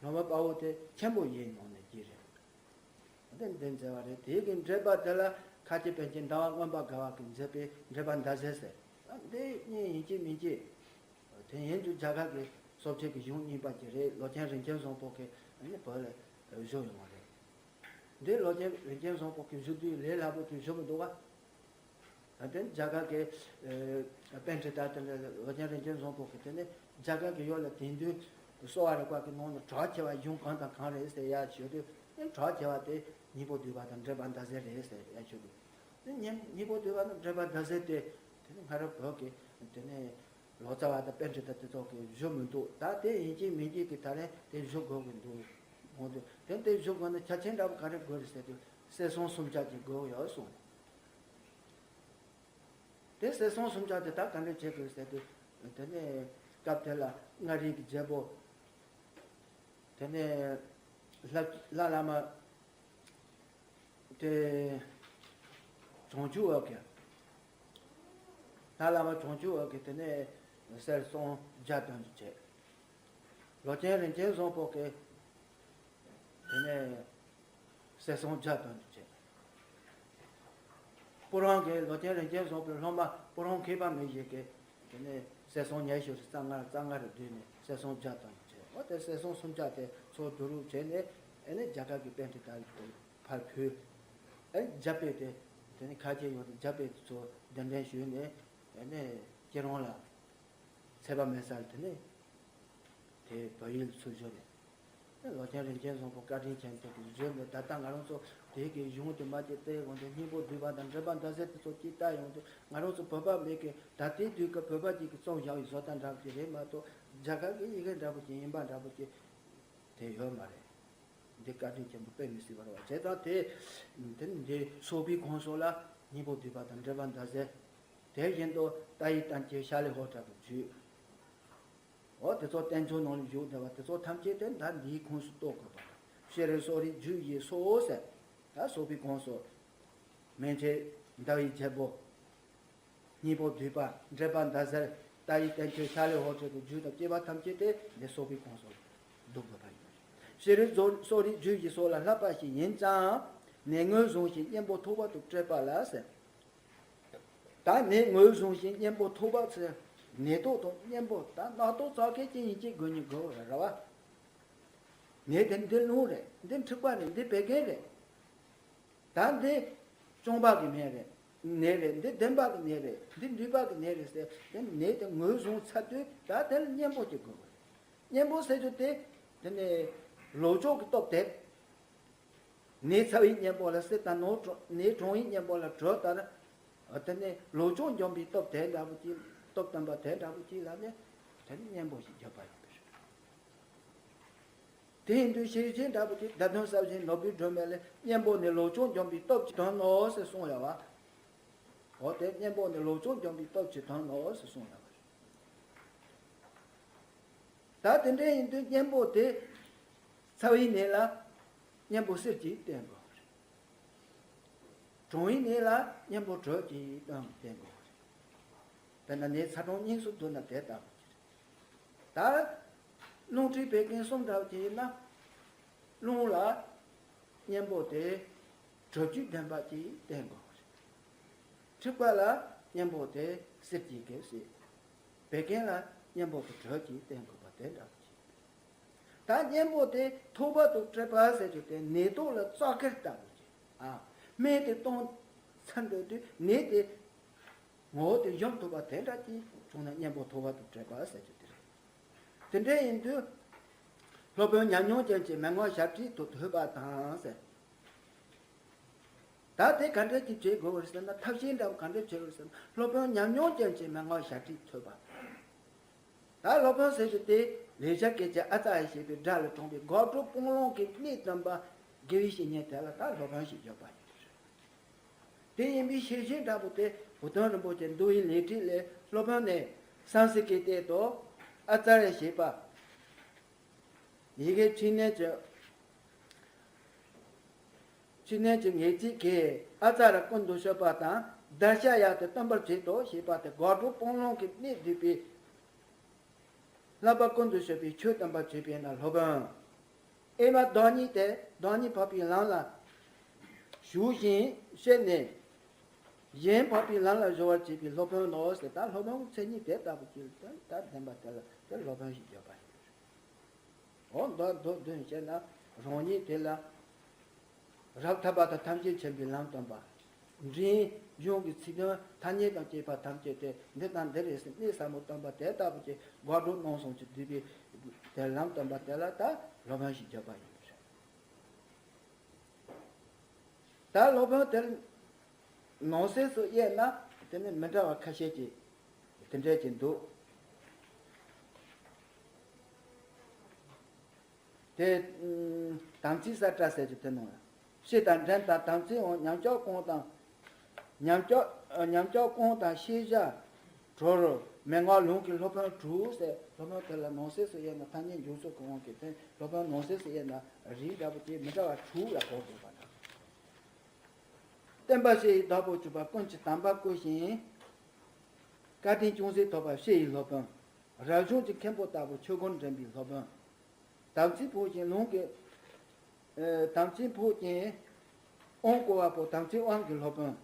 སློབ་དཔོན་དཔའ་བོ་དེ་ཆེན་པོ་བཞིའི་ནང་ནས་གཅིག་རེད། དེ་འདི་མཛད་པ་རེད། དེ་གི་འགྲེལ་པ་དེ་ལ་ཁ་ཆེ་པཎ་ཆེན་ཟླ་བ་མངོན་པར་དགའ་བ་གིས་མཛད་པའི་འགྲེལ་པ་ཟླ་ཟེར་ཟེར། འདི་གཉིས་ཡིན་གཅིག་མིན་གཅིག་དེ་ཡིན་དུས་རྒྱ་གར་གྱི་གསོ་དཔྱད་ཀྱི་གཞུང་རྙིང་པ་ཅིག་རེད། ལོ་ཆེན་རིན་ཆེན་བཟང་པོ་གིས་ནི་བོད་ལ་ བཞུགས་ཡོང་བ་རེད། འདི་ལོ་ཆེན་རིན་ཆེན་བཟང་པོ་གི་བཞུགས་དུས་ལས་སླ་པོ་དེ་བཞུགས་མི་འདུག་ག་ད་དེ་རྒྱ་གར་གྱི་ཨ་པཎྜི་ཏ་དེ་འདྲ་ལོ་ཆེན་རིན་ཆེན་བཟང་པོ་གི་དེ་ནས་རྒྱ་གར་གྱི་ཡུལ་ལ་དེང་དུས་གསོ་བ་རིག་པ་གི་ནང་ལ་གྲགས་ཆེ་བ་གཞུང་གང་དང་གང་རེད་ཟེར་ཡ་ཞུ་དུས། གྲགས་ཆེ་བ་དེ་སྙིང་པོ་བསྡུས་པ་དང་འགྲེལ་པ་མདའ་གསལ་རེད་ཟེར་ཡ་ཞུ་དུས། དེ་སྙིང་སྙིང་པོ་བསྡུས་པ་དང་འགྲེལ་པ་མདའ་གསལ་དེ་དེ་ནི་སྔ་རབས་བོད་ཀྱི་དེ་ནས་ལོ་ཙཱ་བ་དང་པཎྜི་ཏ་དེ་ཚོ་གིས་བཞུགས་མི་འདུག་ད་དེ་ཡིན་གཅིག་མིན་གཅིག་གི་ད་རེས་དེ་བཞུགས་དགོས་ཀྱི་འདུག་འོང་དུས་དེ་དེ་བཞུགས་དགོས་ན་ཆ་རྐྱེན་འདྲ་པོ་ག་རེ་དགོས་རེད་ཟེར་དུས་གསེར་སྲང་སུམ་བརྒྱ་ཅིག་དགོས་ཡོད་གསུངས། དེ་གསེར་སྲང་སུམ་བརྒྱ་དེ་ད་ག་འདྲ་བྱེད་དགོས་ཟེར་དུས། དེ་ནས་སྐབས་དེ་ལ་མངའ་རིས་ཀྱི་རྒྱལ་པོ། དེ་ནས་ལྷ་ལྷ་བླ་མ་དེ་བྱང་ཆུབ་འོད་ཀྱི། ལྷ་བླ་མ་བྱང་ཆུབ་འོད་ཀྱི་དེ་ནས་གསེར་སྲང་བརྒྱ་བཏོན་དུ་བྱས། ལོ་ཆེན་རིན་ཆེན་བཟང་པོ་གི་དེ་ནས་གསེར་སྲང་བརྒྱ་བཏོན་དུ་བྱས། སྤུ་རང་གི་ལོ་ཆེན་རིན་ཆེན་བཟང་པོའི་སློབ་མ་སྤུ་རང་མཁས་པ་མི་ཞིག་གིས་དེ་ནས་གསེར་སྲང་ཉི་ཤུ་རྩ་ལྔ་རྩ་ལྔ་རེ་བསྡུས་ནས་གསེར་སྲང་བརྒྱ་བཏོན་དུ་བྱས། འོ་དེ་གསེར་སྲང་སུམ་བརྒྱ་དེ་ཚོ་བསྡུ་རུབ་བྱས་ནས་ཨེ་ནས་རྒྱ་གར་གྱི་པཎྜི་ཏ་ལ་ཕར་ཕུལ། ཨེ་རྒྱ་དཔེ་དེ་དེ་ནས་ཁ་ཆེ་ཡོང་དུས་རྒྱ་དཔེ་དེ་ཚོ་གདན་འདྲེན་ཞུས་ནས་ཨེ་ནས་ཁྱེད་རང་ལ་ཚད་པ་མེད་ས་ལ་དེ་ནས་དེ་བལ་ཡུལ་ཚུར་བཞུགས་ནས། ལོ་ཆེན་རིན་ཆེན་བཟང་པོ་བཀའ་དྲིན་ཅན་དེ་གིས་བཟོས་ནས། ད་ལྟ་ང་རང་ཚོ་དེ་གི་གཞུང་དེ་མ་དེ་བལྟས་འོང་དུས་སྙིང་པོ་བསྡུས་པ་དང་འགྲེལ་པ་མདའ་གསལ་དེ་ཚོ་ཅིག་ལྟ་ཡོང་དུས། ང་རང་ཚོ་བོད་པ་མི་གི་ད་ལྟའི་དུས་ཀྱི་བོད་པ་ཅིག་གིས་རྩོམ་བཞག་པའི་བཟོ་ལྟ་འདྲ་པོ་ཅིག་རེད་མ་གཏོགས། རྒྱ་གར་གྱི་ཡི་གེ་འདྲ་པོ་ཅིག་ཡིན་པ་འདྲ་པོ་ཅིག་དེ་ཡོད་མ་རེད། འདི་བཀའ་དྲིན་ཆེན་པོ་དཔེ་མི་སྲིད་པ་རེད་བ། བྱས་ཙང་དེ་དེ་ནི་འདི་སོག་པོའི་གོང་སོགས་ལ་སྙིང་པོ་བསྡུས་པ་དང་འགྲེལ་པ་མདའ་གསལ། དེ་བཞིན་དུ་ཏཱ་ཡི་བསྟན་བཅོས་ཤཱ་ལི་ཧོ་ཏྲ་གི་རྒྱུད། འོ་དེ་ཚོ་བསྟན་བཅོས་ནང་ལ་བཞུགས་བསྡད་པ་དེ་ཚོ་ཐམས་ཅད་དེ་ད་འདིའི་ཁོངས་སུ་གཏོགས་དགོས་པ་དང་། ཤེས་རིག་སོགས་རིགས་རྒྱུད་ཀྱི་སོ་ཟེར། ད་སོག་པོའི་གོང་སོགས། མན་ཆད་ཟླ་བའི་རྒྱལ་པོ། སྙིང་པོ་བསྡུས་པ། འགྲེལ་པ་མདའ་གསལ། ཏཱ་ཡི་བསྟན་བཅོས་ཤཱ་ལི་ཧོ་ཏྲ་གི་རྒྱུད་དང་བཅས་པ་ཐམས་ཅད་དེ་འདི་སོག་པོའི་གོང་སོགས་འདུ་དགོས་པ་ཡིན། ཤེས་རིག་སོགས་རིགས་རྒྱུད་ཀྱི་སོགས་ལ་བསླབ་པ་ཞིག་ཡིན་ཙང་། ནད་ངོས་བཟུང་ཞིང་གཉེན་པོ་ཐོགས་པ་དང་སྤྲད་པ་ལ་ཟེར། ད་ནད་ངོས་བཟུང་ཞིང་གཉེན་པོ་ཐོགས་པ་ཚེ། ནད་རྟགས་དང་གཉེན་པོ་ད་རྣག་རྟགས་རྩ་ཁལ་ཅན་ཡིན་གཅིག་དགོས་ཉིད་དགོས་རེད་ར་བ། ནད་དེ་འདི་རླུང་རེད། འདི་འཁྲུག་པ་རེད། འདི་བད་ཀན་རེད། ད་འདི་གཅོང་པ་གི་ནད་རེད། ནད་རེད། འདི་འདན་མ་གི་ནད་རེད། འདི་མགྲིན་པ་གི་ནད་རེད་ཟེར་དེ་ནད་དེ་ངོས་བཟུང་ཚར་དུས་ད་དེ་ལ་གཉེན་པོ་ཅིག་དགོས་རེད། གཉེན་པོ་ཟེར་རྒྱུ་དེ་དེ་ནས་ལོངས་སྤྱོད་ཀྱི་སྟོབས་དེ། ནད་ཚ་བའི་གཉེན་པོ་ལ་གསེར་དང་ནོར་གྲོང་། ནད་གྲོང་བའི་གཉེན་པོ་ལ་དྲོད་ལྟར། དེ་ནས་ལོངས་སྤྱོད་འཇོམས་པའི་སྟོབས་དེ་འདྲ་པོ་ཅིག་སྟོབས་དམ་པ་དེ་འདྲ་པོ་ཅིག་ལ་ནི་དེ་ནི་གཉེན་པོ་ཞིག་བརྒྱབ་པ་ཡིན་པ་རེད། དེ་ཡིན་དུས་ཤེར་ཕྱིན་འདྲ་པོ་ཅིག་བརྡ་དོན་གསལ་བྱེད་ནོར་བུའི་སྒྲོན་མེ་ལས་གཉེན་པོ་ནི་ལོངས་སྤྱོད་འཇོམས་པའི་སྟོབས་ཀྱི་དོན་ནོ་ཟེར་གསུངས་ཡོད་པ། འོ་དེ་གཉེན་པོ་ནི་ལོངས་སྤྱོད་འཇོམས་པའི་སྟོབས་ཀྱི་དོན་ནོ་ཟེར་གསུངས་ཡོད་པ་རེད། ད་དེ་འདྲ་ཡིན་དུས་གཉེན་པོ་དེ་ཚ་བའི་ནད་ལ་གཉེན་པོ་གསེར་གྱིས་བསྟེན་དགོས་པ་རེད། གྲང་བའི་ནད་ལ་གཉེན་པོ་དྲོད་ཀྱིས་བསྟེན་དགོས་པ་རེད། དཔེར་ན་ནད་ཚ་གྲང་གཉིས་སུ་འདུས་ན་དེ་ལྟ་བུ་ཅིག་རེད། ད་རླུང་མཁྲིས་བད་ཀན་གསུམ་འདྲ་བོ་ཅིག་ཡིན་ན། རླུང་ལ་གཉེན་པོ་དེ་དྲོད་བཅུད་ལྡན་པ་ཅིག་བསྟེན་དགོས་པ་རེད། མཁྲིས་པ་ལ་གཉེན་པོ་དེ་གསེར་གྱིས་བསྟེན་སྲིད། བད་ཀན་ལ་གཉེན་པོ་དེ་དྲོད་ཀྱིས་བསྟེན་དགོས་པ་དེ་འདྲ་བོ་ཅིག་ད་གཉེན་པོ་དེ་ཐོགས་པ་དང་སྤྲད་པ་ཟེར་རྒྱུ་དེ་ནད་རྟགས་ལ་རྩ་ཁལ་ལྟ་བུ་ཅིག་ཨ། སྨན་དེ་བཏང་ཚར་འགྲོ་དུས་ནད་དེ་ངོ་བོ་དེ་འཇོམས་ཐུབ་པ་དེ་འདྲ་ཅིག་བྱུང་ན་གཉེན་པོ་ཐོགས་པ་དང་སྤྲད་པ་ཟེར་རྒྱུ་དེ་རེད། དེ་འདྲ་ཡིན་དུས། སློབ་དཔོན་ཉམས་མྱོང་ཅན་གྱི་མན་ངག་ཞབས་ཁྲིད་དུ་ཐོས་པ་དང་ཟེར། ད་དེ་ག་འདྲ་ཅིག་བྱེད་དགོས་པ་རེད་ཟེར་ན། ཐབས་ཤེས་འདྲ་བོ་ག་འདྲ་བྱེད་དགོས་རེད་ཟེར་ན། སློབ་དཔོན་ཉམས་མྱོང་ཅན་གྱི་མན་ངག་ཞབས་ཁྲིད་ཐོས་པ། ད་སློབ་དཔོན་ཟེར་རྒྱུ་དེ་ལེགས་སྦྱར་སྐད་ཀྱི་ཨ་ཙརྱ་ཞེས་པའི་སྒྲ་ལས་དྲངས་པའི་དགག་སྒྲུབ་སྤང་བླང་གི་གནད་དམ་པ་དགེ་བའི་བཤེས་གཉེན་དེ་ལ་ད་སློབ་དཔོན་ཞེས་བརྗོད་པ་ཡིན། དེ་ཡིན་པའི་ཤེར་ཕྱིན་འདྲ་པོ་དེ་བུ་སྟོན་རིན་པོ་ཆེ་འདུལ་བའི་ལས་ཁྲིད་ལས་སློབ་དཔོན་ནས་སཾསྐྲྀཏ་དང་ཨ་ཙརྱ་ཞེས་པ། ཡི་གེ་ཕྱི་སྣོད་ཀྱི་ཕྱི་སྣོད་ཀྱི་ངེས་ཚིག་གིས་ཨ་ཙརྱ་ཀུན་ཏུ་སྤྱོད་པ་དང་དར་ཤ་ཡ་དེ་སྟོན་པར་བྱེད་དོ་ཞེས་པ་དེ་དགག་སྒྲུབ་སྤང་བླང་གི་གནད་བསྡུས་པའི་བསླབ་པ་ཀུན་ཏུ་སྤྱོད་པའི་ཆོས་སྟོན་པར་བྱེད་པས་ན་སློབ་དཔོན། ཨེ་མ་བདག་ཉིད་དེ་བདག་ཉིད་འཕགས་པའི་ལམ་ལ་ཞུགས་ཤིང་བཤད་ནས། གཞན་འཕགས་པའི་ལམ་ལ་སྦྱོར་བར་བྱེད་པའི་སློབ་དཔོན་ནོ་ཟེར། ད་སློབ་དཔོན་གྱི་མཚན་ཉིད་དེ་ལྟ་བུ་ཅིག་ད་ལྡན་པ་དེ་ལ་དེ་སློབ་དཔོན་ཞེས་བརྗོད་པ་ཡིན། འོ་མདོ་མདོ་བདུན་བཤད་ན་ རང་ཉིད་དེ་ལ་རབ་ཐབས་པ་དང་ཐམས་ཅད་མཁྱེན་པའི་ལམ་སྟོན་པ། འབྲིང་གཞུང་གི་ཚིག་དོན་ཐ་སྙད་དང་བཅས་པ་ཐམས་ཅད་དེ་འདི་དང་འདི་རེད་ཟེར་གནས་ཟབ་མོ་སྟོན་པ་དེ་ལྟ་བུ་ཅིག་འགོག་སྒྲོལ་སྣང་གསུམ་གྱིས་བསྡུས་པའི་དེ་ལམ་སྟོན་པ་དེ་ལ་ད་སློབ་དཔོན་ཞེས་བརྗོད་པ་ཡིན་པ་རེད། ད་སློབ་དཔོན་དེར་ནང་གསེས་སུ་དབྱེ་ན་དེ་ནི་མི་འདྲ་བ་ཁ་ཤས་ཀྱི་དེ་འདྲས་ཀྱི་འདུག་དེ་དམ་ཚིག་ས་བཀྲ་ཟེར་གྱི་དེ་ནང་ལ་སྤྱི་དང་འབྲིང་དང་དམ་ཚིག་འོང་ཉམས་ཆག་གང་དང་། ཉམས་ཆག་ཉམས་ཆག་གང་དང་ཤེས་བྱ་གྲོལ་མན་ངག་ལུང་གི་སློབ་དཔོན་དྲུག་ཟེར། སློབ་དཔོན་དེ་ལ་ནང་གསེས་སུ་དབྱེ་ན་ཐ་སྙད་འཇུག་ཚུལ་གང་གི་དོན་སློབ་དཔོན་ནང་གསེས་སུ་དབྱེ་ན་རིགས་འདྲ་པོ་དེ་མི་འདྲ་བ་དྲུག་ལ་གོ་དགོས་པ་དང་། བསྟན་པ་ཕྱི་ཡི་བདག་པོ་གྱུར་པ་ཀུན་གྱི་དམ་པ་བཀུར་ཞིང་། བཀའ་དྲིན་ཅུང་ཟད་ཐོབ་པ་ཕྱི་ཡི་སློབ་དཔོན། རབ་བྱུང་གི་མཁན་པོ་ལྟ་བུ་ཆོས་སྒོར་འདྲེན་པའི་སློབ་དཔོན། དམ་ཚིག་ཕོག་ཅིང་ལུང་གི། ཨེ། དམ་ཚིག་ཕོག་ཅིང་དབང་བསྐུར་བ་པོ་དམ་ཚིག་དབང་གི་སློབ་དཔོན།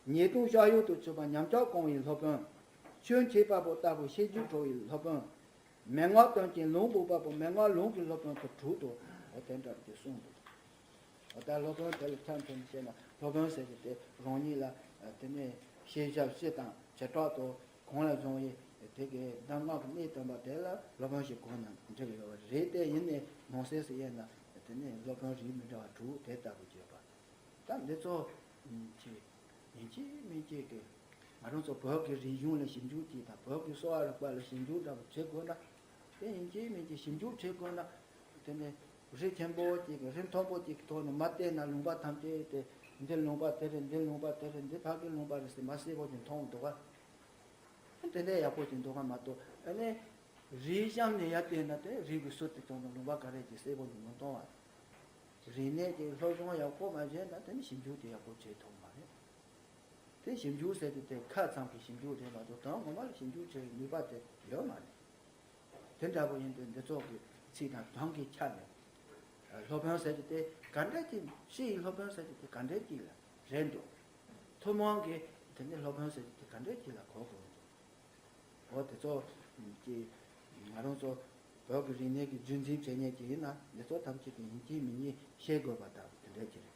ཉེས་ལྟུང་བཤགས་ཡུལ་དུ་གྱུར་པ་ཉམས་ཆག་སྐོང་བའི་སློབ་དཔོན། ཆོས་འཆད་པ་པོ་ལྟ་བུ་ཤེས་རྒྱུད་གྲོལ་བའི་སློབ་དཔོན། མན་ངག་སྟོན་ཅིང་ལུང་འབོགས་པ་པོ་མན་ངག་ལུང་གི་སློབ་དཔོན་དུ་དྲུག་ཏུ་འོ་དེ་འདྲ་དེ་གསུངས་འདུག་འོ་ད་སློབ་དཔོན་དེ་ལ་ཆ་མཚོན་ནས་བཤད་ན་སློབ་དཔོན་ཟེར་གྱི་དེ་རང་ཉིད་ལ་དེ་ནས་ཤེས་བྱ་སྤྱི་དང་བྱེ་བྲག་ཏུ་གང་ལ་བཟུང་བའི་དེ་གའི་གདམས་ངག་གི་གནད་སྟོན་པ་དེ་ལ་སློབ་དཔོན་ཞེས་གོ་ན་འགྲིག་གི་ཡོད་པ་རེད། དེ་ཡིན་ནའི་ནང་གསེས་སུ་དབྱེ་ན་དེ་ནས་སློབ་དཔོན་རིགས་མི་འདྲ་བ་དྲུག་དེ་ལྟ་བུ་བརྗོད་པ། ད་འདི་ཚོ་ཅིག་ཡིན་གཅིག་མིན་གཅིག་གི་ང་རང་ཚོ་བོད་ཀྱི་རིག་གཞུང་ལ་ཞིབ་འཇུག་བྱས་དང་བོད་ཀྱི་གསོ་བ་རིག་པ་ལ་ཞིབ་འཇུག་འདྲ་པོ་བྱེད་དགོས་ན། དེ་ཡིན་གཅིག་མིན་གཅིག་ཞིབ་འཇུག་བྱེད་དགོས་ན། དེ་ནས་རིགས་ཆེན་པོ་གཅིག་གི་རིགས་མཐོན་པོ་གཅིག་གི་ཐོག་ནས་མ་བལྟས་ན་ལུང་པ་ཐམས་ཅད་དེ་འདི་ལུང་པ་དེ་རེད། འདི་ལུང་པ་དེ་རེད། འདི་ཕ་གི་ལུང་པ་རེད་ཟེར་མ་གསལ་པོ་ཅིག་མཐོང་འདུག་ག་དེ་འདྲ་ཡག་པོ་ཅིག་འདུག་ག་མ་གཏོགས་ཨ་ནི། རིགས་གཤམ་ནས་ཡར་བལྟས་ན་དེ་རིགས་ཀྱི་ཟུར་དེ་ཚོ་ནང་ལུང་པ་ག་རེ་ཅིག་གསལ་པོ་ནི་མི་མཐོང་བ། རིག་གནས་ཀྱི་སློབ་སྦྱོང་ཡག་པོ་མ་བྱས་ན་དེ་ནི་ཞིབ་འཇུག་དེ་ཡག་པོ་བྱེད་ཐུབ་མ་རེད། དེ་ཞིབ་འཇུག་ཟེར་དུས་དེ་ཁ་ཙམ་གྱི་ཞིབ་འཇུག་རེད་མ་གཏོགས་དོན་ངོ་མ་ལ་ཞིབ་འཇུག་བྱེད་ནུས་པ་དེ་ཡོད་མ་རེད། དེ་འདྲ་པོ་ཡིན་དུས་འདི་ཚོ་གི་ཚིག་དང་དོན་གྱི་ཆ་ནས་སློབ་དཔོན་ཟེར་གྱི་དེ་ག་འདྲ་ཅིག་ཕྱི་ཡི་སློབ་དཔོན་ཟེར་གྱི་དེ་ག་འདྲ་ཅིག་ལ་རེད་འདུག་ཐུན་མོང་གི་དེ་ནི་སློབ་དཔོན་ཟེར་གྱི་དེ་ག་འདྲ་ཅིག་ལ་གོ་དགོས་འདུག་འོ་དེ་ཚོ་ཀྱི་ང་རང་ཚོ་བོད་ཀྱི་རིག་གནས་ཀྱི་རྒྱུན་འཛིན་བྱེད་མཁན་ཅིག་ཡིན་ན་འདི་ཚོ་ཐམས་ཅད་ཀྱི་ཡིན་གཅིག་མིན་གཉིས་ཤེས་དགོས་པ་དང་དེ་འདྲ་ཅིག་རེད།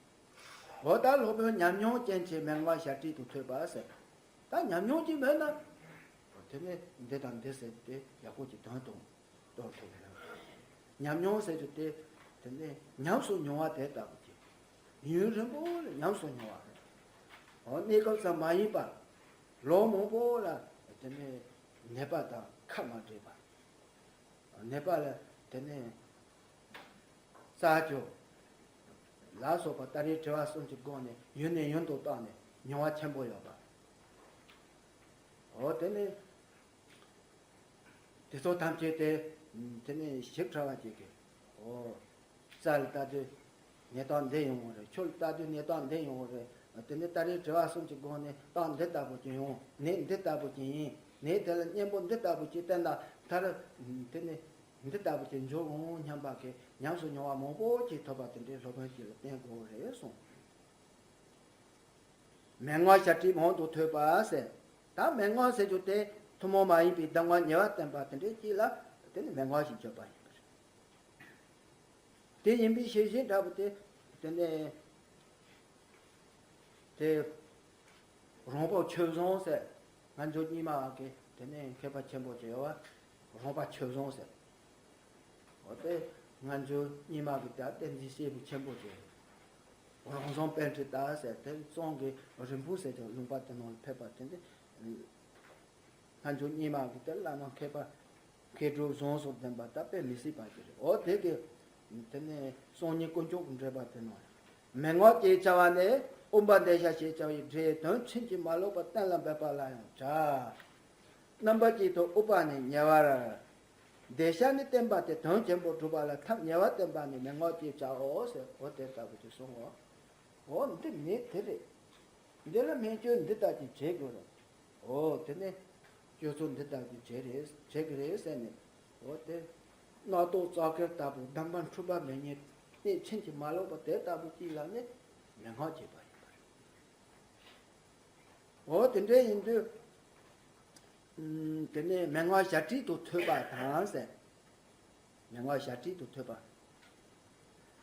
འོ་ད་སློབ་དཔོན་ཉམས་མྱོང་ཅན་གྱི་མན་ངག་ཞལ་བྲིས་དུ་ཐོས་པ་ཟེར། ད་ཉམས་མྱོང་ཅིག་མེད་ན། འོ་དེ་ནས་འདི་དང་འདི་ཟེར་ཏེ་ཡག་པོ་ཅིག་དོན་དང་། གཏོང་ཐུབ་ཀྱི་རེད། ཉམས་མྱོང་ཟེར་རྒྱུ་དེ་དེ་ནས་ཉམས་སུ་མྱོང་བ་དེ་ལྟ་བུ་ཅིག་ཡུན་རིང་པོ་ལ་ཉམས་སུ་མྱོང་བ་རེད། འོ་གནས་སྐབས་ཙམ་མ་ཡིན་པར་ལོ་མང་པོ་ལ་དེ་ནས་ནད་པ་དང་ཁ་མ་འབྲལ་བར་ནད་པ་ལ་དེ་ནས་རྩ་རྒྱུ་ལ་སོགས་པ་ད་རེས་དྲི་བ་གསུམ་གྱི་སྒོ་ནས་ཡུན་ནས་ཡུན་དུ་བཏང་ནས་མྱོང་བ་ཆེན་པོ་ཡོད་པ། འོ་དེ་ནས། དེ་ཚོ་ཐམས་ཅད་དེ། དེ་ནས་ཞིབ་ཕྲ་བ་ཅིག་གིས། འོ། རྩ་ལ་ལྟ་དུས་གནས་སྟངས་འདི་ཡོང་བ་རེད། ཆུ་ལ་ལྟ་དུས་གནས་སྟངས་འདི་ཡོང་བ་རེད། དེ་ནས་ད་རེས་དྲི་བ་གསུམ་གྱི་སྒོ་ནས་སྟངས་འདི་ལྟ་བུ་ཅིག་ཡོང་། ནད་འདི་ལྟ་བུ་ཅིག་ཡིན། ནད་དེ་ལ་གཉེན་པོ་འདི་ལྟ་བུ་ཅིག་བསྟེན་ན་མཐར། དེ་ནས་འདི་ལྟ་བུ་ཅིག་འབྱུང་འོང་སྙམ་པ་གི་ཉམས་སུ་མྱོང་བ་མང་པོ་ཅིག་ཐོབ་པ་དེ་འདྲའི་སློབ་དཔོན་ཅིག་ལ་བསྟེན་དགོས་རེད་གསུངས། མན་ངག་ཞལ་བྲིས་མང་དུ་ཐོས་པ་ཟེར། ད་མན་ངག་ཟེར་རྒྱུ་དེ་ཐུན་མོང་མ་ཡིན་པའི་གདམས་ངག་ཉེ་བར་བསྟན་པ་དེ་འདྲའི་ཅིག་ལ་དེ་ནི་མན་ངག་ཞེས་བརྗོད་པ་ཡིན་པ་རེད། དེ་ཡིན་པའི་ཤེས་བཞིན་འདྲ་པོ་དེ་དེ་ནས་དེ་རོང་པོ་ཆོས་བཟང་ཟེར། སྔ་འགྱུར་རྙིང་མ་བ་གི་དེ་ནས་མཁས་པ་ཆེན་པོ་ཅིག་ཡོད་པ་རོང་པ་ཆོས་བཟང་ཟེར། འོ་དེ་སྔ་འགྱུར་རྙིང་མ་གི་དེ་བསྟན་འཛིན་སྐྱེས་བུ་ཆེན་པོ་ཅིག་རོང་ཟོམ་པཎྜི་ཏ་ཟེར་དེ་ཙོང་གི་རིན་སྤུངས་ཟེར་གྱི་ལུང་པ་དེ་ནང་ལ་ཕེབས་པ་དེ་འདི། སྔ་འགྱུར་རྙིང་མ་གི་དེ་བླ་མ་མཁས་པ་མཁས་གྲུབ་གཟུངས་སུ་ལྡན་པ་ད་དཔེ་མི་སྲིད་པ་ཅིག་རེད། འོ་དེ་གི་དེ་ནས་སང་ཉིན་དཀོན་མཆོག་གི་འགྲེལ་པ་དེ་ནང་། མན་ངག་ཅེས་བྱ་བ་ནི་དབུ་མ་འདོད་ཆགས་ཞེས་བྱ་བའི་སྒྲའི་དོན་ཕྱིན་ཅི་མ་ལོག་པ་གཏན་ལ་འབེབས་པ་ལ་ཡང་བྱ། རྣམ་པ་གཅིག་ཏུ་དབུ་མ་ནི་ཉེ་བར། འདོད་ཆགས་ནི་བསྟན་པ་སྟེ་དོན་ཆེན་པོ་སྒྲུབ་པ་ལ་ཐབས་ཉེ་བར་བསྟན་པ་ནི་མན་ངག་ཅེས་བྱའོ་ཟེར། འོ་དེ་ལྟ་བུ་ཅིག་གསུངས་འོ། འོ་འདི་ནི་དེ་རེད། འདི་ལ་སྨན་བཅོས་འདི་ལྟ་ཅིག་བྱེད་དགོས་རེད། འོ་དེ་ནི་སྤྱོད་ཚུལ་འདི་ལྟ་ཅིག་བྱེད་རེད་བྱེད་ཀྱི་རེད་ཟེར་ནས། འོ་དེ་རྣག་ཐོག་བཙོག་ཁལ་ལྟ་བུ་གདམས་པ་འཁྲུལ་པ་མེད་མཁན་གནད་ཕྱིན་ཅི་མ་ལོག་པ་དེ་ལྟ་བུ་ཅིག་ལ་ནི་མན་ངག་ཅེས་པ་ཡིན་པ་རེད། འོ་དེ་འདྲ་ཡིན་དུས། ཨུམ། དེ་ནས་མན་ངག་ཞལ་བྲིས་དུ་ཐོས་པ་དང་ཟེར། མན་ངག་ཞལ་བྲིས་དུ་ཐོས་པ།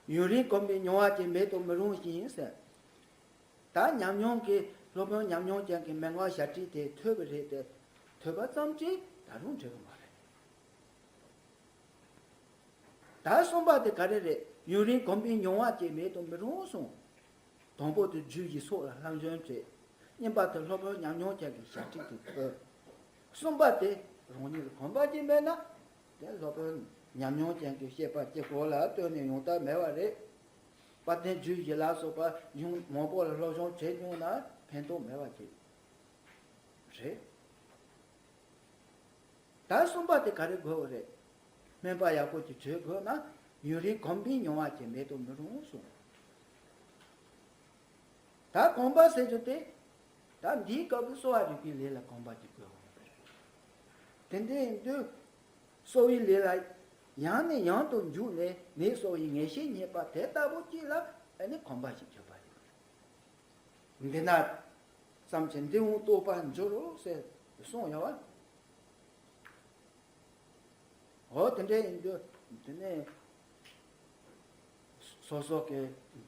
ཡུན་རིང་གོམས་པའི་མྱོང་བ་ཅན་མེད་དུ་མི་རུང་ཞིང་ཟེར། ད་ཉམས་མྱོང་གི་སློབ་དཔོན་ཉམས་མྱོང་ཅན་གྱི་མན་ངག་ཞལ་ཁྲིད་དེ་ཐོས་པ་རེད་དེ། ཐོས་པ་ཙམ་གྱིས་ད་རུང་འགྲིག་གི་མ་རེད། ད་གསུམ་པ་དེ་ག་རེ་རེད། ཡུན་རིང་གོམས་པའི་མྱོང་བ་ཅན་མེད་དུ་མི་རུང་གསུངས། དང་པོ་དེ་རྒྱུད་ཀྱི་སྲོག་ལ་ལྷག་བཞིན་བྱེད། གཉིས་པ་དེ་སློབ་དཔོན་ཉམས་མྱོང་ཅན་གྱི་ཞལ་ཁྲིད་དེ་ཐོས། གསུམ་པ་དེ་རང་ཉིད་ལ་གོམས་པ་ཅིག་མེད་ན། དེ་སློབ་དཔོན་ཉམས་མྱོང་ཅན་གྱི་བཤད་པ་གཅིག་པོ་ལ་ལྟོས་ནས་ཡོང་ཐབས་མེད་པ་རེད། དཔལ་ལྡན་རྒྱུད་བཞི་ལ་སོགས་པ་གཞུང་མང་པོ་ལ་སློབ་སྦྱོང་བྱེད་མྱོང་ན་ཕན་ཐོགས་མེད་པ་ཅིག་རེད། ད་གསུམ་པ་དེ་ག་རེ་དགོས་པ་རེད། སྨན་པ་ཡག་པོ་ཅིག་བྱེད་དགོས་ན་ཡུན་རིང་གོམས་པའི་མྱོང་བ་ཅན་མེད་དུ་མི་རུང་གསུངས། ད་གོམས་པ་ཟེར་རྒྱུ་དེ། ད་འདིའི་སྐབས་སུ་གསོ་བ་རིག་པའི་ལས་ལ་གོམས་པ་ཅིག་དགོས་པ་རེད། དེ་འདྲ་ཡིན་དུས། གསོ་བའི་ལས་ལ་ཡང་ནས་ཡང་དུ་འཇུག་ནས་ནད་གསོ་བའི་ངེས་ཤེས་རྙེད་པ་དེ་ལྟ་བུ་ཅིག་ལ་ཨ་ནི་གོམས་པ་ཞིག་བྱེད་པ་ཡིན། འདི་ན་ཙམ་གྱིས་འདི་འོང་རྟོགས་པར་འགྱུར་རོ་ཟེར་གསུངས་ཡོད་བ། འོ་དེ་འདྲ་ཡིན་དུས་དེ་ནས་སོ་སོ་གི་